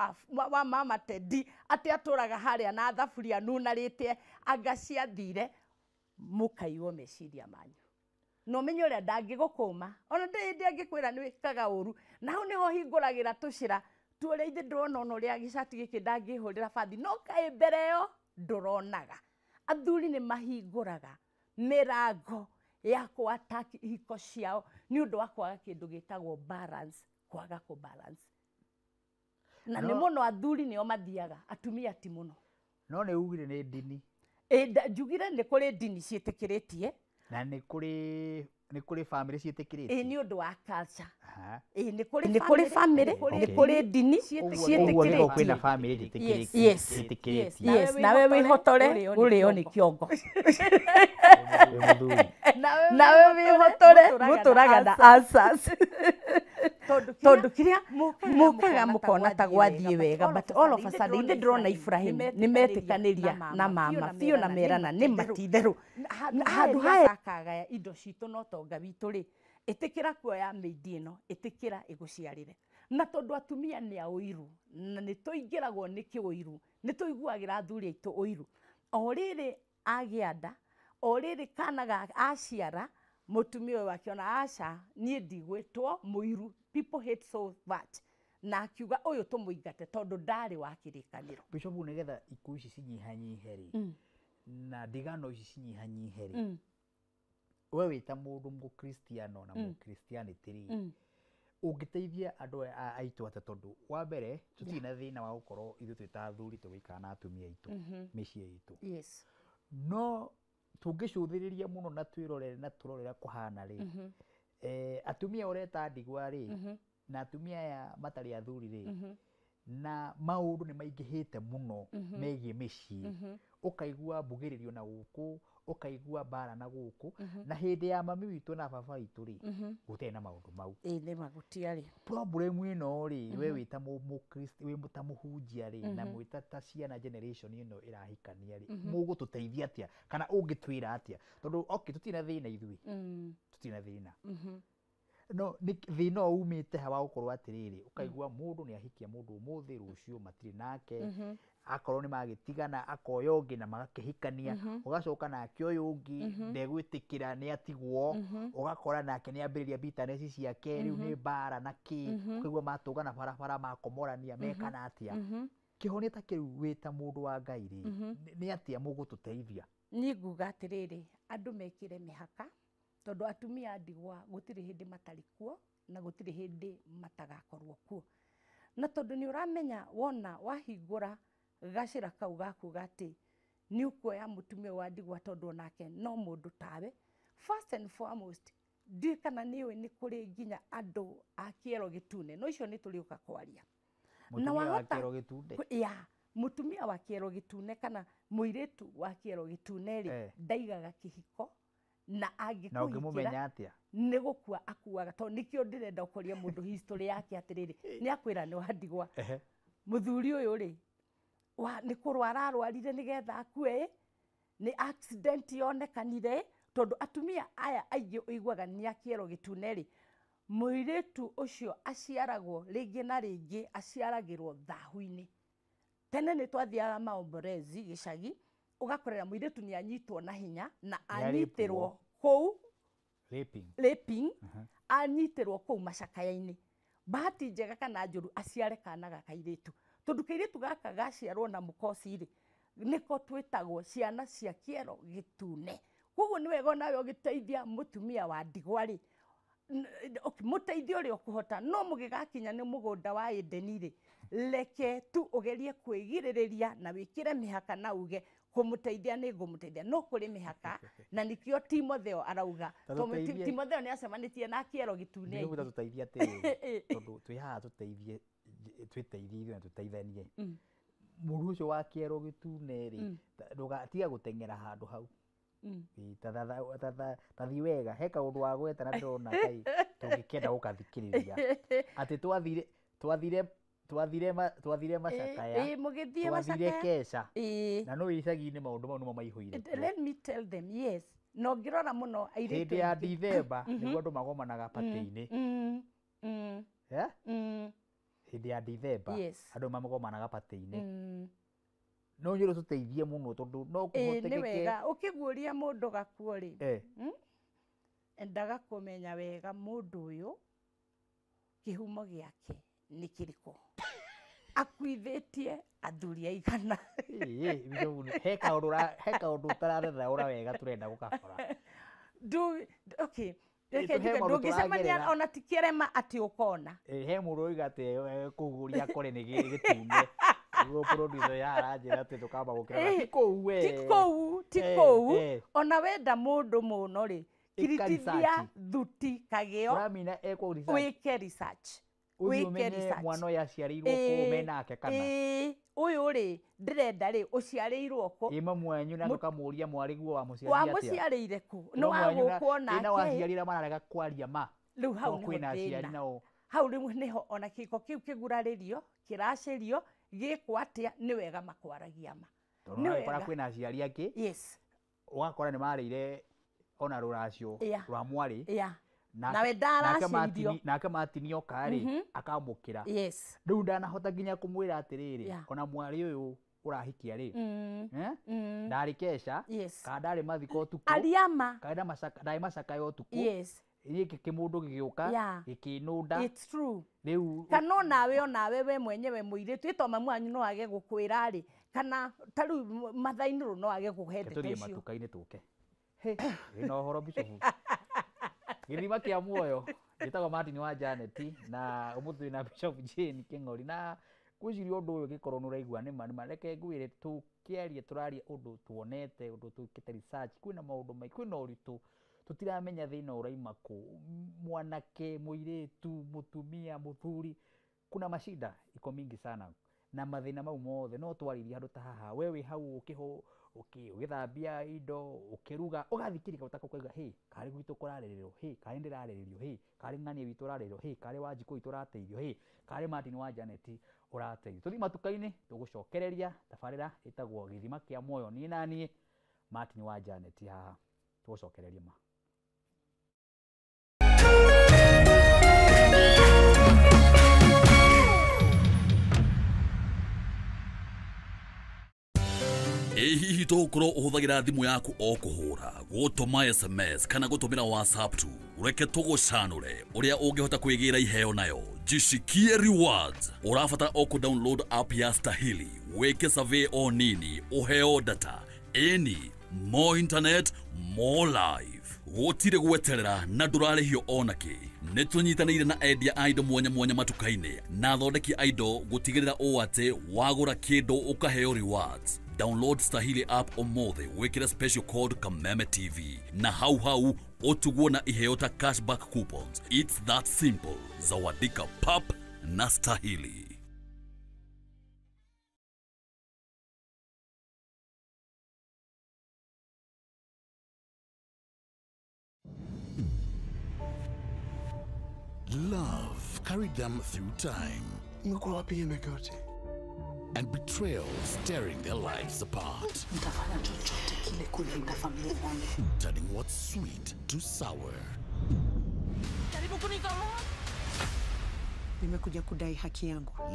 wa mama Teddy atĩ atũraga harĩa na thaburia nunarĩte anga ciathire mũkaiywo meciria manyu. Na ũmenye ũrĩa ndangĩgũkũma ona ndĩ hĩndĩ angĩkwĩra nĩ wĩkaga ũru na hau nĩho hingũragĩra tũcĩra tuũrĩa ithe ndĩrona ona ũrĩa gĩcati gĩkĩ ndangĩhũrĩra bathi no kaĩ mbere ĩyo ndũronaga. Athuri nĩ mahingũraga mĩrango ya kũ-attack ihiko ciao nĩ ũndũ wa kwaga kĩndũ gĩtagwo balance, kwaga kũ balance. Na nĩ mũno athuri nĩo mathiaga atumia ti mũno. No nĩ ugire nĩ ndini. Ĩ njugire nĩ kũrĩ ndini ciĩtĩkĩrĩtie na nĩ kũrĩ Nĩ kũrĩ family ciĩtĩkĩrĩtie. Ĩ nĩ ũndũ wa culture. Aha. Ĩ nĩ kũrĩ family, nĩ kũrĩ ndini Ũguo nĩguo kwĩna ciĩtĩkĩrĩtie. family Yes. ciĩtĩkĩrĩtie. Yes, nawe wĩhotore ũrĩo nĩ kĩongo. Wĩ mũthuri. Nawe wĩhotore mũtũraga na answers. Tondũ kĩrĩa mũkaga mũkona ta gwathiĩ wega, but all of a sudden ithe ndĩrona Ibrahim nĩ metĩkanĩria na mama biũ na merana nĩ matitherũ handũ haya akagaya indo citũ na ũtonga witũ rĩ, ĩtĩkĩra kuoya mĩindi ĩno, ĩtĩkĩra ĩgũciarĩre. Na tondũ atumia nĩ a ũiru na nĩ tũingĩragwo nĩ kĩũiru, nĩ tũiguagĩra athuri aitũ ũiru. O rĩrĩ agĩa nda, o rĩrĩ kana ga aciara, mũtumia ũyũ akĩona aca niĩ ndigwĩtwo mũiru, people hate so much, na akiuga ũyũ tũmũingate tondũ ndarĩ wa kĩrĩkanĩro. Bishop, nĩgetha ikuũ ici cinyihanyihe rĩ, na ndigano ici cinyihanyihe rĩ, we wĩ ta mũndũ mũkristiano na mũkristianity rĩ, ũngĩteithia andũ aya aitũ atĩa? Tondũ wa mbere tũtirĩ na thĩna wa gũkorwo ithuĩ twĩ ta athuri tũgĩikara na atumia aitũ mĩciĩ itũ. Yes. No tũngĩcũthĩrĩria mũno na twĩrorere na tũrore ũrĩa kũhana rĩ, atumia ũreta ndigwa rĩ, na atumia aya matarĩ athuri rĩ, na maũndũ nĩ maingĩhĩte mũno megiĩ mĩciĩ. Ũkaigua mbugĩrĩrio na gũkũ, ũkaigua mbara na gũkũ, na hĩndĩ ya mami witũ na baba witũ rĩ, gũtiarĩ na maũndũ mau. Ĩ nĩ ma gũtiarĩ. Problem ĩno rĩ, we wĩ ta wĩ ta mũhunjia rĩ, na mwĩ ta ciana generation ĩno ĩrahikania rĩ, mũgũtũteithia atĩa kana ũngĩtwĩra atĩa? Tondũ okay, tũtirĩ na thĩna ithuĩ, tũtirĩ na thĩna, no nĩ thĩna ũyũ umĩte ha wa gũkorwo atĩrĩrĩ, ũkaigua mũndũ nĩ ahikia mũndũ ũmũthĩ, rũciũ matirĩ nake, akorwo nĩ magĩtigana akoya ũngĩ na magakĩhikania, ũgacoka nake ũyũ ũngĩ ndegwĩtĩkĩra nĩ atigwo, ũgakora nake nĩ ambĩrĩria bitterness ciake, rĩu nĩ mbara na kĩ, ũkaigua matũngana barabara makomorania mekana atĩa. Kĩhonia ta kĩu wĩ ta mũndũ wa Ngai rĩ, nĩ atĩa mũgũtũteithia? Niĩ nguga atĩrĩrĩ, andũ mekĩre mĩhaka, tondũ atumia a ndigwa gũtirĩ hĩndĩ matarĩ kuo na gũtirĩ hĩndĩ matagakorwo kuo. Na tondũ nĩ ũramenya wona wahingũra gacĩra kau gakuga atĩ nĩ ũkuoya mũtumia wa ndigwa tondũ onake no mũndũ tawe, first and foremost ndiũĩ kana nĩ ũĩ nĩ kũrĩ nginya andũ a kĩero gĩtune, no icio nĩ tũrĩũka kwaria. Mũtumia wa kĩero gĩtune? Ya, mũtumia wa kĩero gĩtune kana mũirĩtu wa kĩero gĩtune rĩ, ndaigaga kĩhiko na Na ũngĩmũmenya angĩkũhikĩra atĩa? nĩ gũkua akuaga, tondũ nĩkĩo ndĩrenda ũkoria mũndũ history yake atĩrĩrĩ, nĩ akwĩra nĩ wa ndigwa. Mũthuri ũyũ rĩ, nĩ kũrwara arwarire nĩgetha akue, nĩ accident yonekanire, tondũ atumia aya aingĩ ũiguaga nĩ a kĩero gĩtune rĩ, mũirĩtu ũcio aciaragwo rĩngĩ na rĩngĩ, aciaragĩrwo thahu-inĩ. Tene nĩ twathiaga maomborezi gĩcagi, ũgakorera mũirĩtu nĩ anyitwo na hinya na anyitĩrwo kũu raping, anyitĩrwo kũu macakaya-inĩ. Bahati njega kana njũru aciare kana ga kairĩtu, tondũ kairĩtu gaka gaciarwo na mũkoci rĩ, nĩko twĩtagwo ciana cia kĩero gĩtune. Koguo nĩ wega onawe ũgĩteithia mũtumia wa ndigwa rĩ, mũteithie ũrĩa ũkũhota, no mũgĩgakinya nĩ mũgũnda wa Edeni rĩ, reke tu ũgerie kwĩgirĩrĩria na wĩkĩre mĩhaka na uge kũmũteithia nĩ ngũmũteithia, no kũrĩ mĩhaka, na nĩkĩo Timotheo arauga. Timotheo nĩ acemanĩtie na kĩero gĩtune. Nĩ tũteithie atĩrĩrĩ, tondũ twĩ haha tũteithie, twĩteithie ithuĩ na tũteithanie. Mũndũ ũcio wa kĩero gĩtune rĩ, ndũgatiga gũteng'era handũ hau. Tathiĩ wega, he kaũndũ wa gweta na ndĩrona kai tũngĩkĩenda gũkathikĩrĩria. Atĩ twathire macakaya, twathire keca, na no icagi-inĩ maũndũ mau nĩmo maihũire. Let me tell them, yes. Na ũngĩrora mũno airĩtu hĩndĩ ya Dithemba nĩguo andũ magomanaga patĩ-inĩ. Hĩndĩ ya Dithemba andũ magomanaga patĩ-inĩ. No nyũrũ tũteithie mũno tondũ no kũhotekeke. Nĩ wega ũkĩguũria mũndũ gakuo rĩ, endaga kũmenya wega mũndũ ũyũ kĩhumo gĩake nĩ kĩrĩkũ, akuithĩtie athuri aigana. He kaũndũ ũtararethaũra wega tũrenda gũgakora. Okay, ndũngĩcemania ona ti kĩrema atĩ ũkona. He mũndũ oiga atĩ kũguũria kore nĩ gĩtune. Nĩguo producer ya aranjĩra atĩ tũkamba gũkĩra. Ti kũu we. Ti kũu, ti kũu. Ona wenda mũndũ mũno rĩ, Kiritithia thuti kageo. Ũramina ekwo research. Wĩke research. Ũthiĩ ũmenye mwana ũyũ aciarĩirwo kũ menake kana. Ũyũ rĩ ndĩrenda rĩ ũciarĩirwo kũ. Ĩ mamu wanyu na ndũkamũria mwarĩguo wamũciarire atĩa. Wamũciarĩire kũ? Nĩ wa gũkũ onake. Ĩ na aciari arĩa mararega kwaria ma. Rĩu hau nĩho kwĩna aciari thĩna. Nao. Hau rĩu nĩho ona kĩhiko kĩu kĩgurarĩrio kĩracĩrio gĩkwo atĩa nĩ wega makwaragia ma. Tondũ no ũgakora kwĩna aciari angĩ. Yes. Ũgakora nĩ marĩire ona rũracio rwa mwarĩ. Nawe ndaracĩirio. Nake Martin oka rĩ akamũkĩra. Yes. Rĩu ndanahota nginya kũmwĩra atĩrĩrĩ ona mwarĩ ũyũ ũrahikia rĩ ndarĩ kesha kana ndarĩ mathiko ũtukũ. Ariama. Kana ndarĩ macakaya ũtukũ. Yes. Gĩkĩ kĩmũndũ gĩgĩũka gĩkĩnũnda. It's true. Rĩu kana onawe we mwenyewe mũirĩtu ĩ to mamu wanyu no age gũkwĩra rĩ kana ta rĩu mathainĩ no age gũkũhe ndeto icio. Tũthiĩ matuka-inĩ tũke. Wĩna ũhoro Bishop. Gĩthima kĩa muoyo njĩtagwo Martin wa Janet na ũmũthĩ wĩna Bishop Jane Kĩng'ori na ngwĩciria ũndũ ũyũ ũngĩkorwo nĩ ũraigua nĩ ma nĩ ma reke ngwĩre tũkĩaria tũraria ũndũ tuonete ũndũ twĩkĩte research kwĩna maũndũ maingĩ kwĩna ũritũ tũtiramenya thĩna ũraima kũ mwanake mũirĩtu mũtumia mũthuri kuna mashida iko mingi sana na mathĩna mau mothe no twaririe handũ ta haha we wĩ hau ũkĩhũ ũgĩthambia indo ũkĩruga ũgathikĩrĩria ũtaka ũkauga hĩ karĩ gwitũ kũrarĩrĩrwo hĩ karĩ ndĩrarĩrĩrio hĩ karĩ ng'ania witũ ũrarĩrĩrwo hĩ karĩ Wanjikũ witũ ũrateithio hĩ karĩ Martin wa Janet ũrateithio. Tũthiĩ matuka-inĩ tũgũcokereria tabarĩra ĩtagwo Gĩthima kĩa Muoyo niĩ na niĩ Martin wa Janet haha tũgũcokereria ma. Ĩ hihi tũgũkorwo ũhũthagĩra thimũ yaku o kũhũra gũtũma SMS kana gũtũmĩra WhatsApp tu reke tũgũcanũre ũrĩa ũngĩhota kwĩgĩra iheo nayo jishikie rewards ũrabatara o kũ-download app ya Stahili wĩke survey o nini ũheo data ĩni more internet more life gũtirĩ gweterera na ndũrarĩhio ona kĩ nĩ tũnyitanĩire na endia a indo mwanya mwanya matuka-inĩ na athondeki a indo gũtigĩrĩra ũũ atĩ wagũra kĩndũ ũkaheo rewards. Download Stahili app ũmũthĩ wĩkĩre special code Kameme TV na hau hau ũtugwo na iheo ta cashback coupons. It's that simple. Zawadika pap na Stahili. Love carried them through time. And betrayals tearing their lives apart. Turning what's sweet to sour.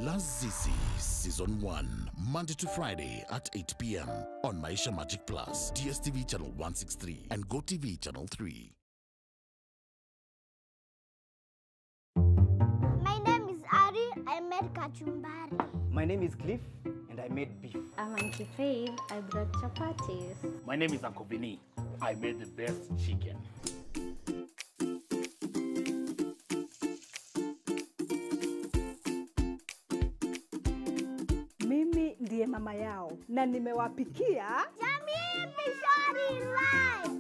Lazizi Season 1, Monday to Friday at 8 p.m. on Maisha Magic Plus, DSTV Channel 163 and GoTV Channel 3. My name is Ari. I made kachumbari. My name is Cliff, and I made beef. I'm Auntie Faith. I brought chapatis. My name is Uncle Vinny. I made the best chicken. Mimi ndiye mama yao na nimewapikia Jamii Pishori Rice.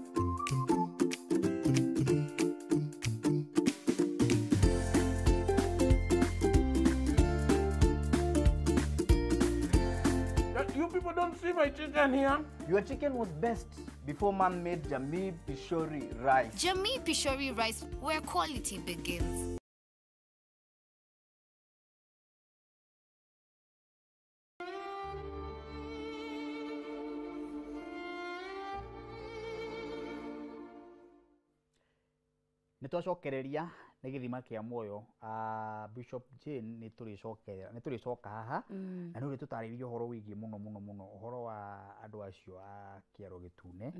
You people don't see my chicken here. Your chicken was best before man made Jamii Pishori Rice. Jamii Pishori Rice, where quality begins. Nĩ twacokereria nĩ gĩthima kĩa muoyo Bishop Jane nĩ tũrĩcokerera nĩ tũrĩcoka haha na nĩ ũrĩtũtarĩria ũhoro wĩgiĩ mũno mũno mũno ũhoro wa andũ acio a kĩaro gĩtune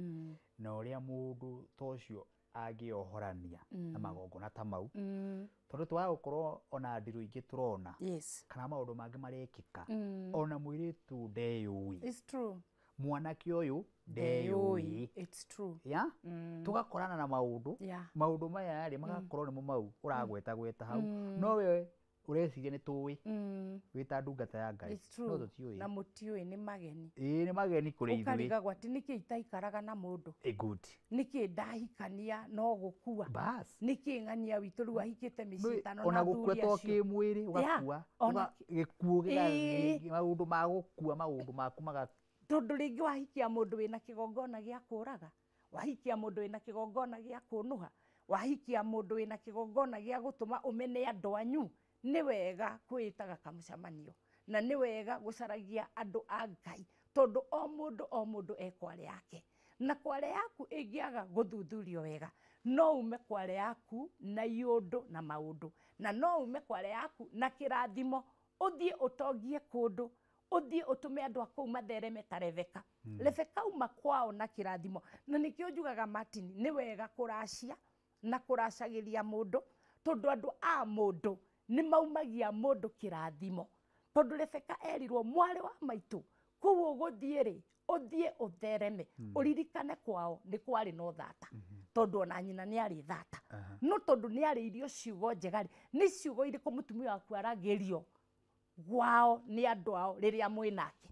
na ũrĩa mũndũ ta ũcio angĩohorania na magongona ta mau tondũ twaga gũkorwo ona ndirũ ingĩ tũrona kana maũndũ mangĩ marekĩka ona mũirĩtu ndeyũĩ. It's true. Mwanake ũyũ ndeyũĩ. It's true. Yeah? Tugakorana na maũndũ maũndũ maya rĩ magakorwo nĩmo mau ũragweta gweta hau no we Ũreciria nĩ tũĩ wĩ ta ndungata ya Ngai, It's true. no tũtiũĩ. Na mũtiũĩ, nĩ mageni. Ĩĩ, nĩ mageni kũrĩ ithuĩ. Ũkarigagwo atĩ nĩkĩ itaikaraga na mũndũ, Good. Nĩkĩ ndahikania no gũkua, Bas. Nĩkĩ ng'ania witũ rĩu ahikĩte mĩciĩ ĩtano Ona na gũkua athuri to acio. kĩmwĩrĩ, ũgakua, Ona gĩkuũ gĩgathiĩ, maũndũ ma gũkua, maũndũ maku maga. Tondũ rĩngĩ wahikia mũndũ wĩna kĩgongona gĩa kũraga, wahikia mũndũ wĩna kĩgongona gĩa kũnũha, wahikia mũndũ wĩna kĩgongona gĩa gũtũma ũmene andũ anyu. Nĩ wega kwĩĩtaga kamũcemanio, na nĩ wega gũcaragia andũ a Ngai, tondũ o mũndũ o mũndũ e kware yake, na kware yaku ĩngĩaga gũthuthurio wega, no ume kware yaku na iũndũ na maũndũ, na no ume kware yaku na kĩrathimo, ũthiĩ ũtongie kũndũ, ũthiĩ ũtũme andũ a kũu mathereme ta Rebeka. Rebeka uma kwao na kĩrathimo. Na nĩkĩo njugaga, Martin, nĩ wega kũracia na kũracagĩria mũndũ, tondũ andũ a mũndũ nĩ maumagia mũndũ kĩrathimo. Tondũ Rebeka erirwo, mwarĩ wa maitũ, kũu ũgũthiĩ rĩ, ũthiĩ ũthereme, ũririkane kwao nĩ kwarĩ na ũthata, tondũ ona nyina nĩ arĩ thata. No tondũ nĩ arĩirio ciugo njega rĩ, nĩ ciugo irĩkũ mũtumia waku aragĩrio gwao nĩ andũ ao rĩrĩa mwĩ nake?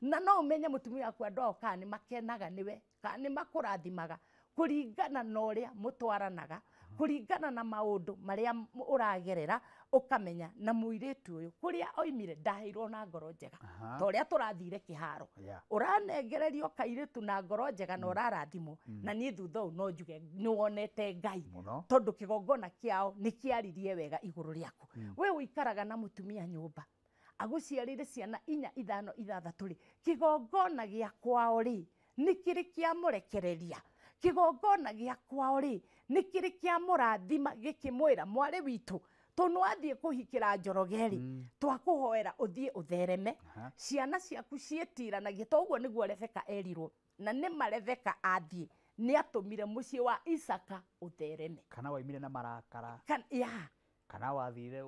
Na no ũmenye mũtumia waku andũ ao kana nĩ makenaga nĩwe, kana nĩ makũrathimaga, kũringana na ũrĩa mũtwaranaga, kũringana na maũndũ marĩa ũragerera, ũkamenya na mũirĩtu ũyũ kũrĩa oimire ndaheirwo na ngoro njega, ta ũrĩa tũrathire kĩharo. Ũranengererio kairĩtu na ngoro njega na ũrarathimwo, na niĩ thutha ũũ no njuge nĩ wonete Ngai, Mũno. tondũ kĩgongona kĩao nĩ kĩaririe wega igũrũ rĩaku. We ũikaraga na mũtumia nyũmba agũciarĩire ciana inya, ithano, ithathatũ rĩ, kĩgongona gĩa kwao rĩ, nĩ kĩrĩ kĩamũrekereria? Kĩgongona gĩa kwao rĩ, nĩ kĩrĩ kĩamũrathima gĩkĩmwĩra, mwarĩ witũ, tondũ wathiĩ kũhikĩra Njoroge rĩ, twakũhoera ũthiĩ ũthereme, ciana ciaku ciĩtiranagie? To ũguo nĩguo Rebeka erirwo, na nĩma Rebeka athiĩ nĩ atũmire mũciĩ wa Isaka ũthereme. Kana waimire na marakara, ya kana wathire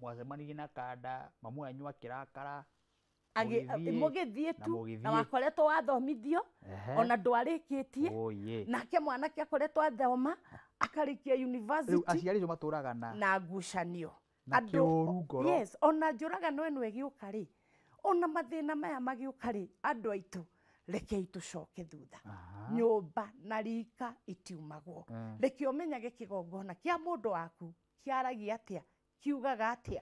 mwacemanirie na kanda, mamu wanyu akĩrakara, mũgĩthiĩ, Mũgĩthiĩ na tu mũgĩthiĩ. Na wakoretwo wathomithio, ona ndwarĩkĩtie. Oye. Nake mwanake akoretwo athoma akarĩkia Rĩu university. Aciari acio matũraga na Na ngucanio. Na kĩũru ngoro. Yes, ona njũragano ĩno ĩgĩũka rĩ, ona mathĩna maya magĩũka rĩ, andũ aitũ, rekei tũcoke thutha. Nyũmba na rika itiumagwo. Reke ũmenyage kĩgongona kĩa mũndũ waku kĩaragia atĩa, kiugaga atĩa,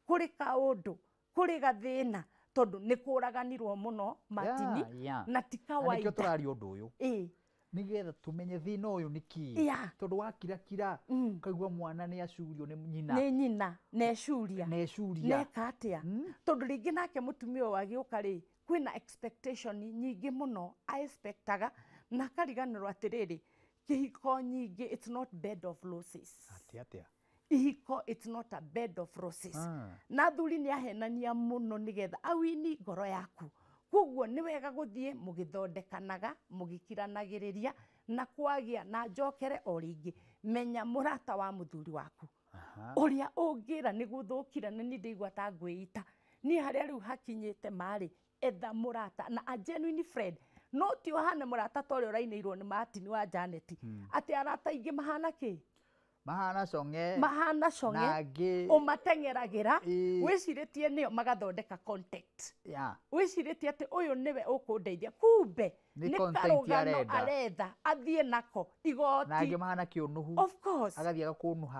kũrĩ kaũndũ, kũrĩ gathĩna, tondũ nĩ kũraganirwo mũno, Martini, na ti Na nĩkĩo kawaida. Tũraria ũndũ ũyũ nĩgetha tũmenye thĩna ũyũ nĩ kĩĩ, tondũ wakirakira ũkaigua mwana nĩ acurio nĩ nyina. Nĩ nyina necuria. Necuria. Neka atĩa? Tondũ rĩngĩ nake mũtumia ũyũ agĩũka rĩ, kwĩna expectation nyingĩ mũno aexpectaga, na akariganĩrwo atĩrĩrĩ, kĩhiko nyingĩ, it's not bed of roses. Atĩ atĩa? Ihiko, it's not a bed of roses. Na athuri nĩ ahenania mũno nĩgetha awini ngoro yaku. Koguo nĩ wega gũthiĩ mũgĩthondekanaga, mũgĩkiranagĩrĩria, na kwagĩa na njokere o rĩngĩ, menya mũrata wa mũthuri waku ũrĩa ũngĩra nĩ gũthũkire, nĩ niĩ ndĩigua ta ngwĩita, niĩ harĩa rĩu hakinyĩte marĩ. Etha mũrata na a genuine friend, no ti ũhane mũrata ta ũrĩa ũrainĩirwo nĩ Martin wa Janet, atĩ arata aingĩ mahana kĩ? Mahana cong'e. Mahana cong'e. Na angĩ Ũmateng'eragĩra, wĩcirĩtie nĩo magathondeka contact, wĩcirĩtie atĩ ũyũ nĩwe ũkũndeithia, kumbe Nĩ nĩ content karũgano arenda. Aretha athiĩ nako igoti. Na angĩ mahana kĩũnũhu. Of course. Agathiĩ agakũnũha.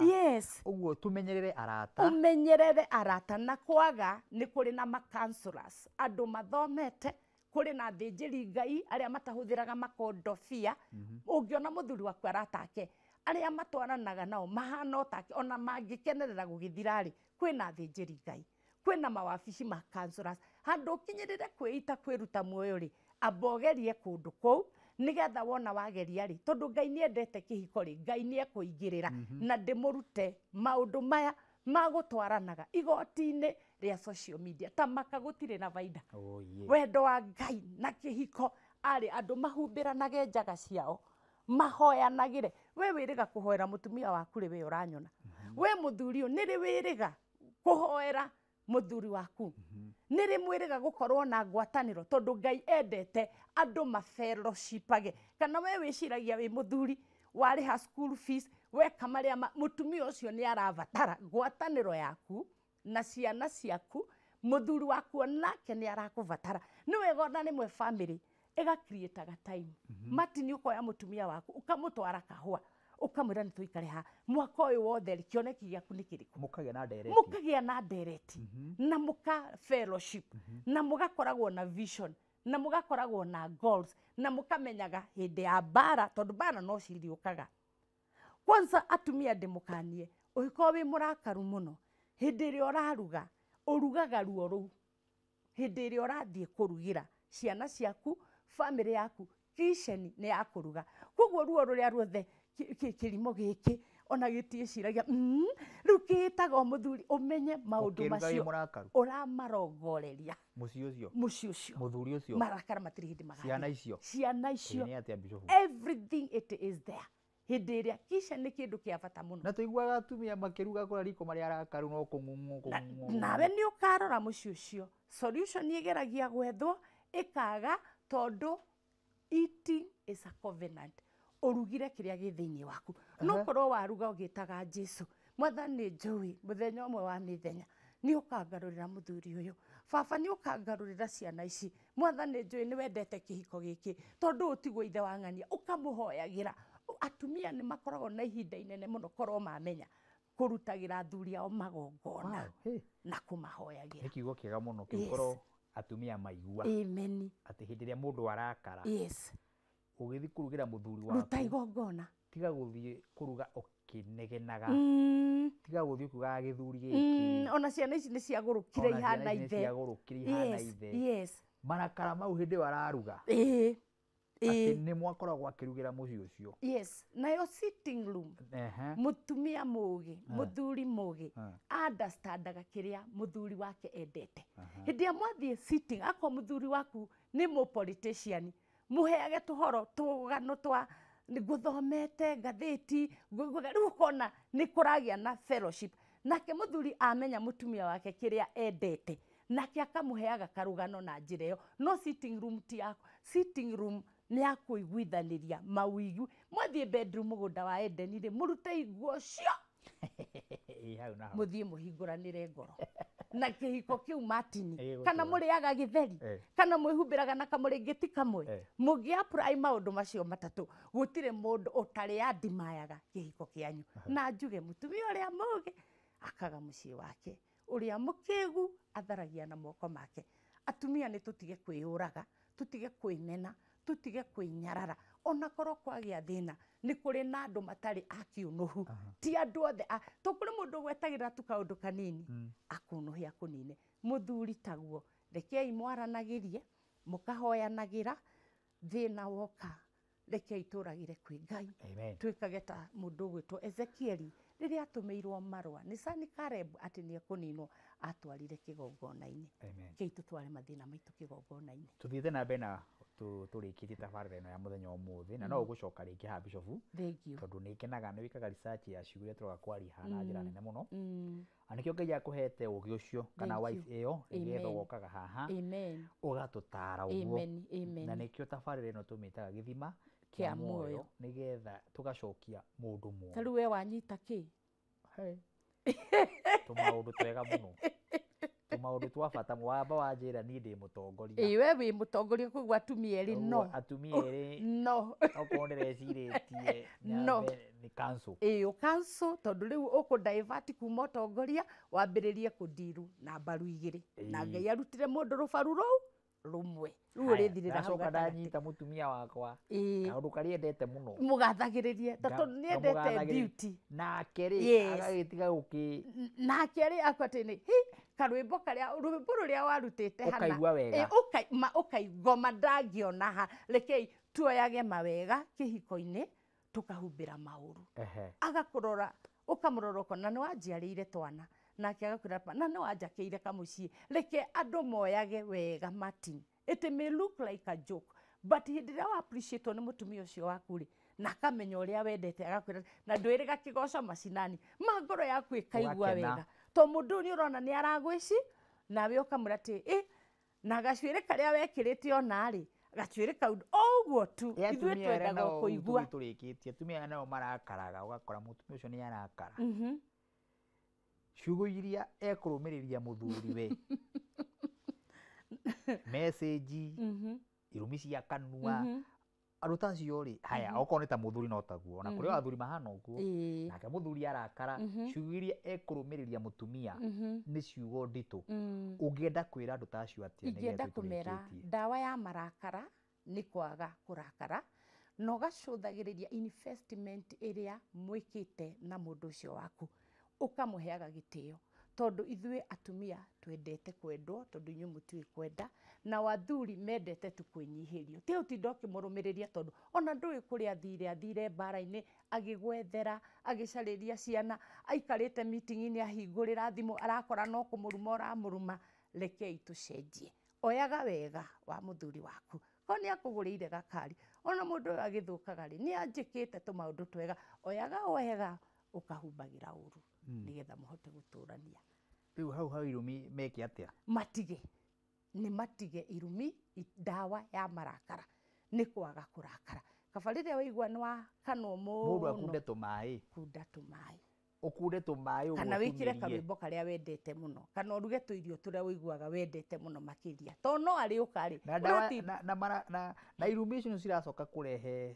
Ũguo tũmenyerere arata. Ũmenyerere arata, na kwaga nĩ kũrĩ na ma-counselors, andũ mathomete, kũrĩ na athĩnjĩri Ngai arĩa matahũthĩraga makondobia. Ũngĩona mũthuri waku aratake, arĩa matwaranaga nao mahana o take, ona mangĩkenerera gũgĩthira rĩ, kwĩna athĩnjĩri Ngai, kwĩna mawabici ma counselors. Handũ ũkinyĩrĩre kwĩita, kwĩruta muoyo rĩ, amba ũgerie kũndũ kũu, nĩgetha wona wageria rĩ, tondũ Ngai nĩ endete kĩhiko rĩ, Ngai nĩ ekũingĩrĩra na ndĩmũrute maũndũ maya magũtwaranaga igoti-inĩ rĩa social media ta maka gũtirĩ na baida. Oh, yeah. Wendo wa Ngai na kĩhiko arĩ andũ mahumbĩranage njaga ciao, mahoyanagĩre. We wĩrĩga kũhoera mũtumia waku rĩ, we ũranyona, we mũthuri ũyũ, nĩrĩ wĩrĩga kũhoera mũthuri waku? Nĩrĩ mwĩrĩga gũkorwo na ngwatanĩro? Tondũ Ngai endete andũ mafeloshipage. Kana we wĩciragia wĩ mũthuri, warĩha school fees, weka marĩa mũtumia ũcio nĩ arabatara ngwatanĩro yaku. Na ciana ciaku, mũthuri waku onake nĩ arakũbatara. Nĩ wega ona rĩmwe family ĩgacreataga time. Martin, ũkoya mũtumia waku ũkamũtwara kahũa, ũkamwĩra nĩ tũikare haha mwaka ũyũ wothe rĩ, kĩoneki gĩaku nĩ kĩrĩkũ? Mũkagĩa na ndereti. Mũkagĩa na ndereti na mũka fellowship na mũgakoragwo na vision na mũgakoragwo na goals na mũkamenyaga hĩndĩ ya mbara, tondũ mbara no ciriũkaga. Kwanza atumia ndĩmũkanie, ũngĩkorwo wĩ mũrakaru mũno, hĩndĩ ĩrĩa ũraruga ũrugaga ruo rũu. Hĩndĩ ĩrĩa ũrathiĩ kũrugĩra ciana ciaku, family yaku, kitchen nĩ ya kũruga. Koguo ruo rũrĩa ruothe kĩrimũ gĩkĩ ona gĩtiĩciragia, rĩu kĩĩtaga o mũthuri, ũmenye maũndũ Ũkĩruga wĩ macio mũrakaru. Ũramarongoreria Mũciĩ ũcio. Mũciĩ ũcio. Mũthuri ũcio. Marakara matirĩ hĩndĩ magathira. Ciana icio. Ciana icio. Ĩĩ, nĩ atĩa, Bishop? Everything it is there. Hĩndĩ ĩrĩa kitchen nĩ kĩndũ kĩa bata mũno. Na tũiguaga atumia makĩruga kũrĩa riko marĩ arakaru no kũng'ung'u kũng'ung'u. Nawe nĩ ũkarora mũciĩ ũcio, solution ĩgeragia gwethwo ĩkaga, tondũ eating is a covenant. Ũrugire kĩrĩa gĩ thĩinĩ waku. No korwo waruga ũgĩtaga Jesu, Mwathani, njũĩ mũthenya ũmwe wa mĩthenya nĩ ũkangarũrĩra mũthuri ũyũ, baba nĩ ũkangarũrĩra ciana ici, Mwathani njũĩ nĩ wendete kĩhiko gĩkĩ, tondũ ũyũ tiguo ithe wa ng'ania, ũkamũhoyagĩra. Atumia nĩ makoragwo na ihinda inene mũno korwo mamenya kũrutagĩra athuri ao magongona Wow, hey. na kũmahoyagĩra. Nĩ kiugo kĩega mũno kĩu. Yes. Korwo atumia maigua Amen. atĩ hĩndĩ ĩrĩa mũndũ arakara, ũgĩthiĩ kũrugĩra mũthuri Ruta waku, igongona. Tiga gũthiĩ kũruga ũkĩnegenaga, tiga gũthiĩ ũkiugaga gĩthuri gĩkĩ. Ona ciana ici nĩ ciagũrũkire Ona ciana ihana ici nĩ ithe. ciagũrũkire ihana ithe. Marakara mau hĩndĩ ĩyo araruga, atĩ nĩ mwakoragwo akĩrugĩra mũciĩ ũcio. Yes, nayo sitting room, mũtumia mũgĩ, mũthuri mũgĩ understandaga kĩrĩa mũthuri wake endete. Hĩndĩ ĩrĩa mwathiĩ sitting, akorwo mũthuri waku nĩ mũ politician, mũheage tũhoro tũgano twa ngũthomete ngathĩti rĩu ũkona nĩ kũragĩa na fellowship. Nake mũthuri amenya mũtumia wake kĩrĩa endete, nake akamũheaga karũgano na njĩra ĩyo. No sitting room ti yaku. Sitting room nĩ ya kũiguithanĩria mawĩigwi. Mwathiĩ bedroom mũgũnda wa Edeni rĩ, mũrute iguo cio. Ĩĩ, hau na hau. Mũthiĩ mũhingũranĩre ngoro na kĩhiko kĩu, Martin, Ĩgũtũra. kana mũrĩaga gĩtheri, kana mwĩhumbĩraga na kamũrĩngĩti kamwe, mũngĩ apply maũndũ macio matatũ, gũtirĩ mũndũ ũtarĩ andimayaga kĩhiko kĩanyu. Na njuge mũtumia ũrĩa mũgĩ akaga mũciĩ wake, ũrĩa mũkĩgu atharagia na moko make. Atumia nĩ tũtige kwĩyũraga, tũtige kwĩmena, tũtige kwĩnyarara. Ona korwo kwagĩa thĩna, nĩ kũrĩ na andũ matarĩ a kĩũnũhu, ti andũ othe to kũrĩ mũndũ ũgwetagĩrĩra tu kaũndũ kanini akũnũhe akũnine. Mũthuri taguo, rekei mwaranagĩrie, mũkahoyanagĩra. Thĩna woka, rekei tũragĩre kwĩ Ngai. Amen. Twĩkage ta mũndũ ũgwĩtwo Ezekieli, rĩrĩa atũmĩirwo marũa nĩ Sankareb atĩ nĩ ekũninwo, atwarire kĩgongona-inĩ. Amen. Kei tũtware mathĩna maitũ kĩgongona-inĩ. Tũthiĩte na mbere na tũrĩkĩtie tabarĩra ĩno ya mũthenya wa ũmũthĩ, na no ũgũcoka rĩngĩ haha, Bishop, Thank you. tondũ nĩ ngenaga nĩ wĩkaga research ya ciugo iria tũroka kwaria haha na njĩra nene mũno. Na nĩkĩo Ngai akũhete ũgĩ ũcio kana Thank wife you. ĩyo, nĩgetha Amen. ũgokaga haha Amen. ũgatũtara ũguo. Amen. Amen. Na nĩkĩo tabarĩra ĩno tũmĩtaga Gĩthima Kĩa Muoyo, nĩgetha tũgacokia mũndũ Ta muoyo. rĩu we wanyita kĩ? Tũmaũndũ twega mũno, tũmaũndũ twa bata. Wamba wanjĩra niĩ ndĩ mũtongoria. Ĩĩ, we wĩ mũtongoria, koguo atumia erĩ no Ũguo atumia erĩ no okorwo ndĩrecirĩtie No. nyambe nĩ cancel. Ĩĩ, ũcancel, tondũ rĩu ũkũ-divert kuma ũtongoria wambĩrĩrie kũndiru na mbaru igĩrĩ, na Ngai arutire mũndũ rũbaru rũu rũmwe, rĩu Haya, ũrĩthirĩra hau ndacoka gatagatĩ. ndanyita mũtumia wakwa, kaũndũ karĩa endete mũno, Mũgathagĩrĩrie ta tondũ nĩ endete ngamũgathagĩrĩria. beauty. Nake rĩ, agagĩtiga gũkĩ Nake rĩ, akwa atĩ nĩ hi karwĩmbo karĩa, rwĩmbo rũrĩa warutĩte hana. Ũkaigua wega. Ĩ, ũkaigoma ndangĩona ha. Rekei tuoyage mawega kĩhiko-inĩ, tũkahumbĩra maũru. Agakũrora, ũkamũrora ũkona nĩ wanjiarĩire twana, nake agakwĩra na nĩ wanjakĩire kamũciĩ. Reke andũ moyage wega, Martin. It may look like a joke, but hĩndĩ ĩrĩa wa appreciate nĩ mũtumia ũcio waku rĩ, na akamenya ũrĩa wendete, agakwĩra na ndwĩrĩga kĩgoco macinani ma ngoro yaku ĩkaigua Ũgakena. wega, to mũndũ ũyũ nĩ ũrona nĩ aragwĩci, nawe ũkamwĩra atĩ ĩ na gacuĩrĩ karĩa wekĩrĩte ona rĩ, gacuĩrĩ kau o ũguo tu. Ĩ, Ithuĩ atumia arĩa twendaga nao kũigua tũrĩkĩtie, atumia arĩa nao marakaraga, ũgakora mũtumia ũcio nĩ arakara, Ciugo iria ekũrũmĩrĩria mũthuriwe, message, irumi cia kanua, andũ ta acio rĩ, haya, okorwo nĩ ta mũthuri no taguo, ona kũrĩ o athuri mahana ũguo, nake mũthuri arakara, ciugo iria ekũrũmĩrĩria mũtumia nĩ ciugo nditũ. Ũngĩenda kwĩra andũ ta acio atĩa nĩgetha Ingĩenda kũmera tũrĩkĩtie? Ndawa ya marakara nĩ kwaga kũrakara, na ũgacũthagĩrĩria investment ĩrĩa mwĩkĩte na mũndũ ũcio waku, ũkamũheaga gĩtĩo, tondũ ithuĩ atumia twendete kwendwo, tondũ inyuĩ mũtiũĩ kwenda, na athuri mendete tu kwĩnyihĩrio. Ti ũtinda ũkĩmũrũmĩrĩria, tondũ ona ndũĩ kũrĩa athire, athire mbara-inĩ agĩgwethera, agĩcarĩria ciana, aikarĩte meeting-inĩ, ahingũrĩra thimũ, arakora no kũmũruma ũramũruma. Rekei tũcenjie. Oyaga wega wa mũthuri waku. Korwo nĩ akũgũrĩire gakari, ona mũndũ ũyũ agĩthũkaga rĩ, nĩ anjĩkĩte tũmaũndũ twega. Oyaga wega, ũkahumbagĩra ũru, nĩgetha mũhote gũtũrania. Rĩu hau hau irumi meke atĩa? Matige, nĩ matige irumi. Ndawa ya marakara nĩ kwaga kũrakara. Kaba rĩrĩa waigua nĩ wakanwo Mũndũ mũno, akunde tũmaĩ. Kunda tũmaĩ. Ũkunde tũmaĩ ũguo. Kana wĩkĩre ũtumĩrie. Karwĩmbo karĩa wendete mũno, kana ũruge tũirio tũrĩa ũiguaga wendete mũno makĩria, tondũ no arĩũka rĩ, Na ndawa ũratinda- na, na, mara, na, na irumi icio nĩ ciracoka kũrehe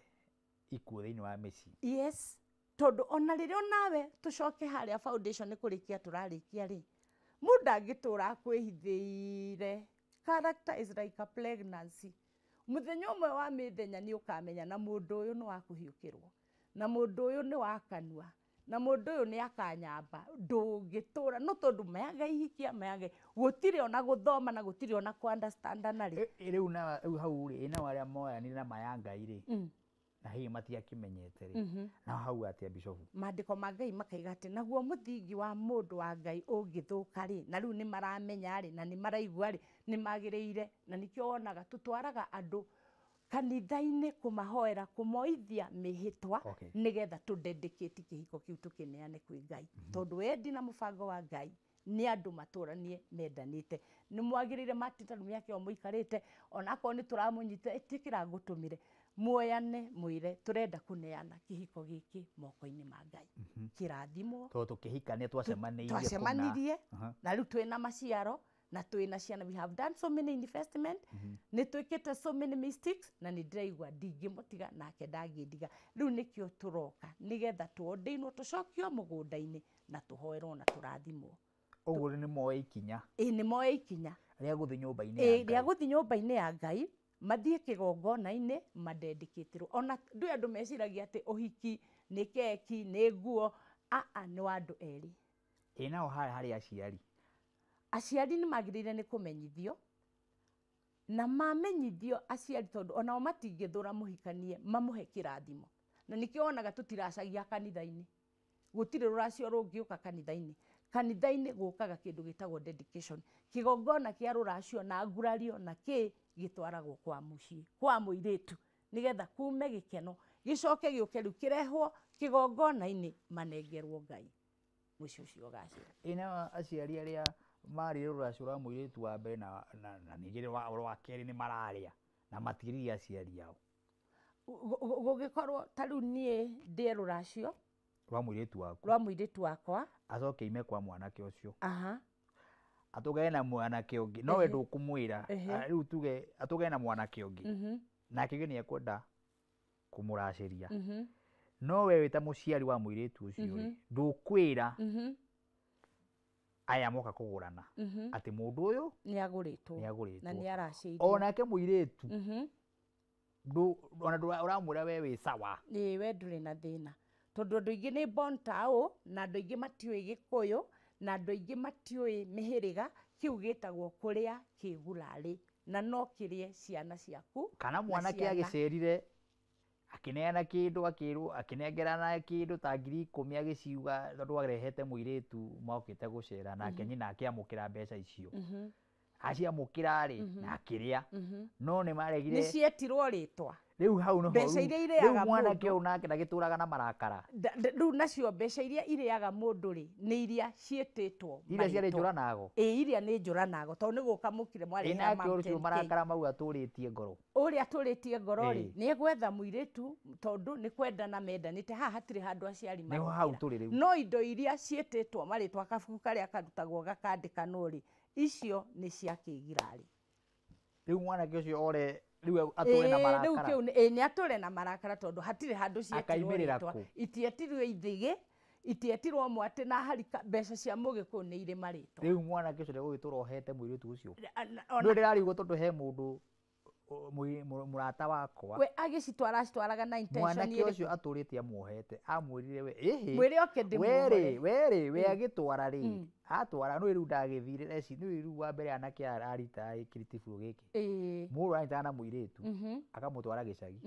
ikuũ thĩinĩ wa mĩciĩ. Yes, tondũ ona rĩrĩa onawe tũcoke harĩa foundation nĩ kũrĩkia tũrarĩkia rĩ, mũndũ angĩtũra akwĩhithĩire. Character is like a pregnancy. Mũthenya ũmwe wa mĩthenya nĩ ũkamenya na mũndũ ũyũ nĩ wa kũhiũkĩrwo, na mũndũ ũyũ nĩ wa kanua, na mũndũ ũyũ nĩ akanyamba. Ndũngĩtũra no tondũ mayanga ihikia mayanga, gũtirĩ ona gũthoma na gũtirĩ ona kũ understandana rĩ. Rĩu na rĩu hau rĩ, ĩ nao arĩa moyanire na maya Ngai rĩ, na hihi matiakĩmenyete rĩ, na hau atĩa, Bishofu? Maandĩko ma Ngai makaiga atĩ naguo mũthingi wa mũndũ wa Ngai ũngĩthũka rĩ, na rĩu nĩ maramenya rĩ, na nĩ maraigua rĩ, nĩ magĩrĩire, na nĩkĩo wonaga tũtwaraga andũ kanitha-inĩ kũmahoera, kũmoithia mĩhĩtwa, nĩgetha tũdedicate kĩhiko kĩu, tũkĩneane kwĩ Ngai, tondũ wendi na mũbango wa Ngai nĩ andũ matũranie mendanĩte. Nĩ mwagĩrĩire matinda rĩu mĩaka ĩyo mũikarĩte, onakorwo nĩ tũramũnyita, ĩtĩkĩra ngũtũmĩre, muoyane, mwĩre tũrenda kũneana kĩhiko gĩkĩ moko-inĩ ma Ngai, kĩrathimwo. Tondũ tũkĩhikania twacemanĩirie kũna. Twacemanirie na rĩu twĩna maciaro na twĩna ciana. We have done so many investment, nĩ twĩkĩte so many mistakes, na nĩ ndĩraigua ndingĩmũtiga nake ndangĩndiga. Rĩu nĩkĩo tũroka, nĩgetha tuondĩinwo, tũcokio mũgũnda-inĩ na tũhoerwo na tũrathimwo. Ũguo nĩ moe ikinya Ĩ, nĩ moe ikinya rĩa gũthiĩ nyũmba-inĩ ya rĩa Ngai. Gũthiĩ nyũmba-inĩ ya Ngai, mathiĩ kĩgongona-inĩ mandendikĩtĩrwo. Ona ndũĩ andũ meciragia atĩ ũhiki nĩ keki, nĩ nguo. Aa, nĩ wa andũ erĩ. Ĩ nao harĩa harĩ aciari? Aciari nĩ magĩrĩire nĩ kũmenyithio, na mamenyithio aciari, tondũ onao matingĩthũra mũhikanie, mamũhe kĩrathimo. Na nĩkĩo wonaga tũtiracagia kanitha-inĩ. Gũtirĩ rũracio rũngĩũka kanitha-inĩ. Kanitha-inĩ gũkaga kĩndũ gĩtagwo dedication. Kĩgongona kĩa rũracio na ngurario na kĩ gĩtwaragwo kwa mũciĩ kwa mũirĩtu, nĩgetha kume gĩkeno, gĩcoke gĩũke rĩu kĩrehwo kĩgongona-inĩ, manengerwo Ngai, mũciĩ ũcio ũgacĩra. Ĩ nao aciari arĩa marĩ rũracio rwa mũirĩtu wa mbere na ningĩ rwa kerĩ nĩ mararĩa na matigĩrĩire aciari ao? Gũgĩkorwo ta rĩu niĩ ndĩe rũracio rwa mũirĩtu waku, rwa mũirĩtu wakwa, acoke ime kwa mwanake ũcio, atũgane na mwanake ũngĩ, no we ndũkũmwĩra. Rĩu tuge atũgane na mwanake ũngĩ, nake ũngĩ nĩ ekwenda kũmũracĩria, no we wĩ ta mũciari wa mũirĩtu ũcio rĩ, ndũkwĩra aya moka kũgũrana atĩ mũndũ ũyũ nĩ agũrĩtwo nĩ agũrĩtwo na nĩ aracĩirio. Onake mũirĩtu ona ũramwĩra we wĩ sawa. Ĩĩ, we ndũrĩ na thĩna, tondũ andũ aingĩ nĩ born tao, na andũ aingĩ matiũĩ Gĩkũyũ, na andũ aingĩ matiũĩ mĩhĩrĩga. Kĩu gĩtagwo kũrĩa kĩgurarĩ, na no kĩrĩe ciana ciaku Kana na mwanake ciana. Agĩcerire akĩneana kĩndũ, akĩrwo akĩnengerana kĩndũ ta 10,000, agĩciuga tondũ arehete mũirĩtu mokĩte gũcera nake, nyina akĩamũkĩra mbeca icio. Aciamũkĩra rĩ, na akĩrĩa, no nĩ maregire. Nĩ cietirwo rĩtwa. Rĩu hau nĩho Mbeca iria irĩaga rĩu mwanake mũndũ. Ũyũ nake ndagĩtũraga na marakara. Rĩu nacio mbeca iria irĩaga mũndũ rĩ, nĩ iria ciĩtĩtwo Iria ciarĩ marĩtwa. njũranago. Ĩ, iria nĩ njũranago tondũ nĩ gũka mũkire Ĩ mwarĩhĩra nake ma ũcio 10K. Marakara mau atũrĩtie ngoro. Ũrĩa atũrĩtie ngoro rĩ, Ĩ. nĩ egwetha mũirĩtu tondũ nĩ kwendana mendanĩte. Haha hatirĩ handũ aciari Nĩho hau marokĩra. tũrĩ rĩu. No indo iria ciĩtĩtwo marĩtwa, kabuku karĩa karutagwo gakandĩkanwo rĩ, icio nĩ cia kĩgirarĩ. Rĩu mwanake ũcio ore rĩu atũre na Ĩĩ, rĩu marakara. kĩu ĩ nĩ atũre na marakara tondũ hatirĩ handũ cietirwo Akaimĩrĩra rĩtwa. kũ? Itietirwo ithĩgĩ, itietirwo mwatĩ na harika. Mbeca cia mũgĩkũyũ nĩ irĩ marĩtwa. Rĩu mwanake ũcio ndegũgĩtũra ohete mũirĩtu ũcio. Ona- Ndũĩ ndĩrarigwo tondũ he mũndũ mũrata wakwa. We agĩcitwara acitwaraga na intention Mwanake ĩrĩkũ? ũcio atũrĩte amuohete, amwĩrire we ĩhĩ Mwĩre oke ndĩmuohore. werĩ werĩ we agĩtwara rĩ, atwara nĩ rĩu ndagĩthire eci nĩ rĩu wa mbere anake arita kĩritibũ gĩkĩ. Mũndũ aranyitana na mũirĩtu akamũtwara gĩcagi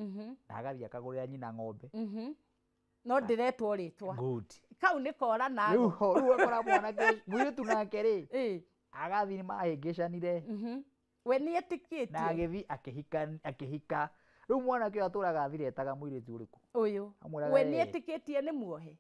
na agathiĩ akagũrĩra nyina ng'ombe. No ndĩretwo rĩtwa. Good. Kau nĩ kora nago. Rĩu rĩu akora mwanake mũirĩtu nake rĩ, agathiĩ nĩmahĩngĩcanire. We nĩ etĩkĩtie. Na agĩthiĩ akĩhika akĩhika. Rĩu mwanake ũyũ atũraga athiretaga mũirĩtu ũrĩkũ? Ũyũ. Amwĩraga, We nĩ "Eh, etĩkĩtie nĩ muohe.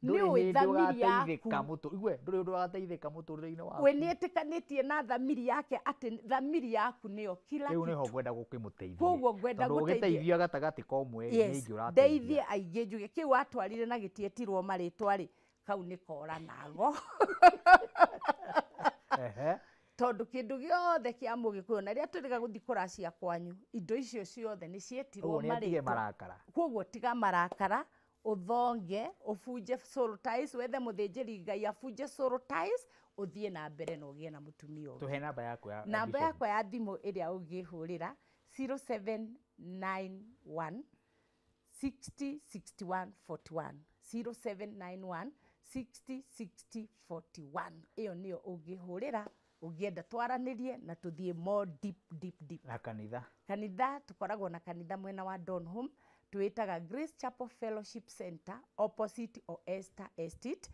Nĩ ndũrĩ ũĩ hĩndĩ thamiri yaku. ũgateithĩka igue, ndũrĩ ũndũ ũgateithĩka mũtũrĩre-inĩ waku. We nĩ etĩkanĩtie na thamiri yake atĩ thamiri yaku nĩyo kila Rĩu nĩho kitu. ngwenda gũkĩmũteithia. Koguo ngwenda Tondũ gũteithia. ũgĩteithia gatagatĩ ka ũmwe rĩ, nĩ Yes, aingĩ ũrateithia. ndeithie aingĩ njuge kĩu watwarire na gĩtietirwo marĩtwa rĩ, kau nĩ kora nago. Ehe. Tondũ kĩndũ gĩothe kĩa mũgĩkũyũ na rĩrĩa tũrĩga gũthiĩ kũracia kwanyu, indo icio ciothe nĩ cietirwo Ũguo nĩ atige marĩtwa. marakara. Koguo tiga marakara, ũthonge, ũbunje soul ties, wethe mũthĩnjĩri Ngai abunje soul ties, ũthiĩ na mbere na ũgĩe na mũtumia ũngĩ. Tũhe namba yaku ya Namba Bishop. yakwa ya thimũ ĩrĩa ũngĩhũrĩra 0791 60 61 41, 0791 60 60 41. Ĩyo nĩyo ũngĩhũrĩra ũngĩenda twaranĩrie na tũthiĩ more deep deep deep. Na kanitha. Kanitha tũkoragwo na kanitha mwena wa Donholm, twĩtaga Grace Chapel Fellowship Center opposite o Esther Estate.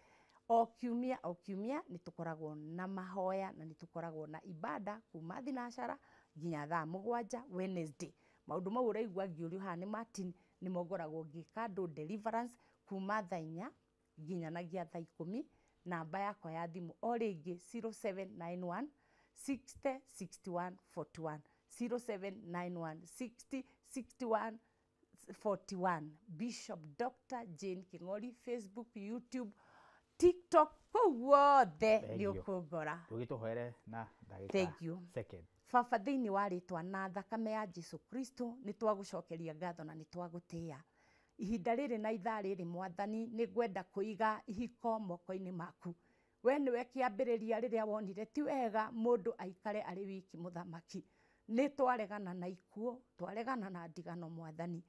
O kiumia o kiumia nĩ tũkoragwo na mahoya na nĩ tũkoragwo na ibada kuma thinacara nginya thaa 7 Wednesday. Maũndũ mau ũraigua ngĩũrio haha nĩ Martin nĩmo ngoragwo ngĩka andũ deliverance kuma thaa 4 nginyanagia thaa 10. Namba yakwa ya thimũ o rĩngĩ 0791 60 61 41, 0791 60 61 41. Bishop Dr. Jane King'ori, Facebook, YouTube, TikTok, kũu guothe nĩ Thank you. ũkũngora. Tũgĩtũhoere na ndagĩka Thank you. second. Baba, thĩinĩ wa rĩtwa na thakame ya Jesu Kristo, nĩ twagũcokeria ngatho na nĩ twagũtĩĩa ihinda rĩrĩ na ithaa rĩrĩ. Mwathani, nĩ ngwenda kũiga ihiko moko-inĩ maku. We nĩwe kĩambĩrĩria rĩrĩa wonire ti wega mũndũ aikare arĩ wiki. Mũthamaki, nĩ twaregana na ikuũ, twaregana na ndigano. Mwathani,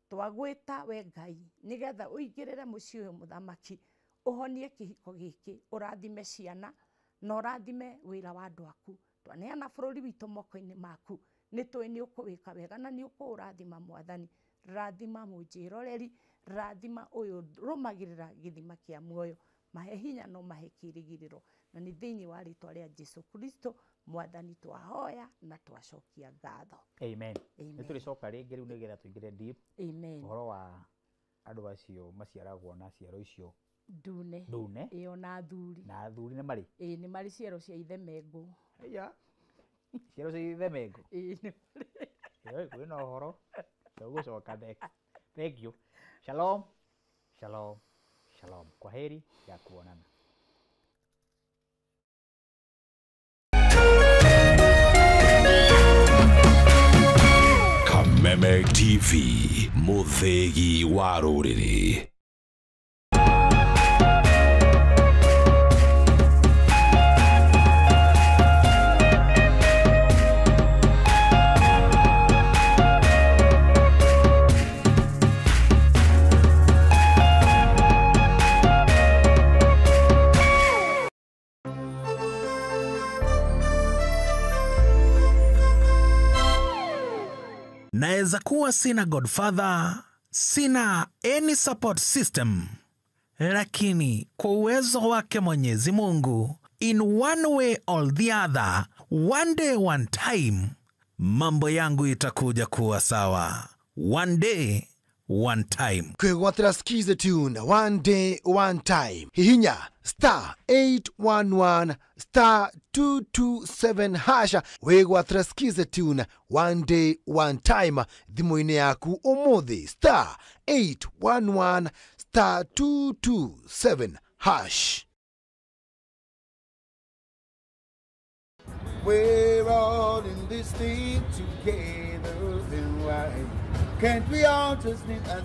twagwĩta we Ngai nĩgetha ũingĩrĩre mũciĩ ũyũ. Mũthamaki, ũhonie kĩhiko gĩkĩ, ũrathime ciana na ũrathime wĩra wa andũ aku. Twaneana bũrũri witũ moko-inĩ maku, nĩ tũĩ nĩ ũkũwĩka wega na nĩ ũkũũrathima. Mwathani, rathima mũnjĩroreri, rathima ũyũ rũmagĩrĩra gĩthima kĩa muoyo, mahe hinya no mahe kĩĩrĩgĩrĩro, na nĩ thĩinĩ wa rĩtwa rĩa Jesu Kristo Mwathani twahoya na twacokia ngatho. Amen. Amen. Nĩ tũrĩcoka rĩngĩ rĩu nĩgetha tũingĩre deep. Amen. Ũhoro wa andũ acio maciaragwo na ciaro icio ndune. Ndune. Ĩyo na athuri. Na athuri nĩ marĩ. Ĩĩ, nĩ marĩ ciero cia ithemengũ. Aya. Ciaro cia ithemengũ. Ĩĩ, nĩ marĩ. Ĩyo kwĩna ũhoro tũgũcoka next. Thank you. Shalom. Shalom. Shalom. Kwaheri ya kuonana. Kameme TV, mũthĩgi wa rũrĩrĩ. Naweza kuwa sina godfather, sina any support system, lakini kwa uwezo wake Mwenyezi Mungu, in one way or the other, one day one time, mambo yangu itakuja kuwa sawa. One day, one time. Kwĩgwatĩra Skiza tune one day one time. Hihinya star 811 star 227 hasha wĩgwatĩra Skiza tune one day one time thimũ-inĩ yaku ũmũthĩ, star 811 star 227 hash. We're all in this thing together, then why can't we all just live as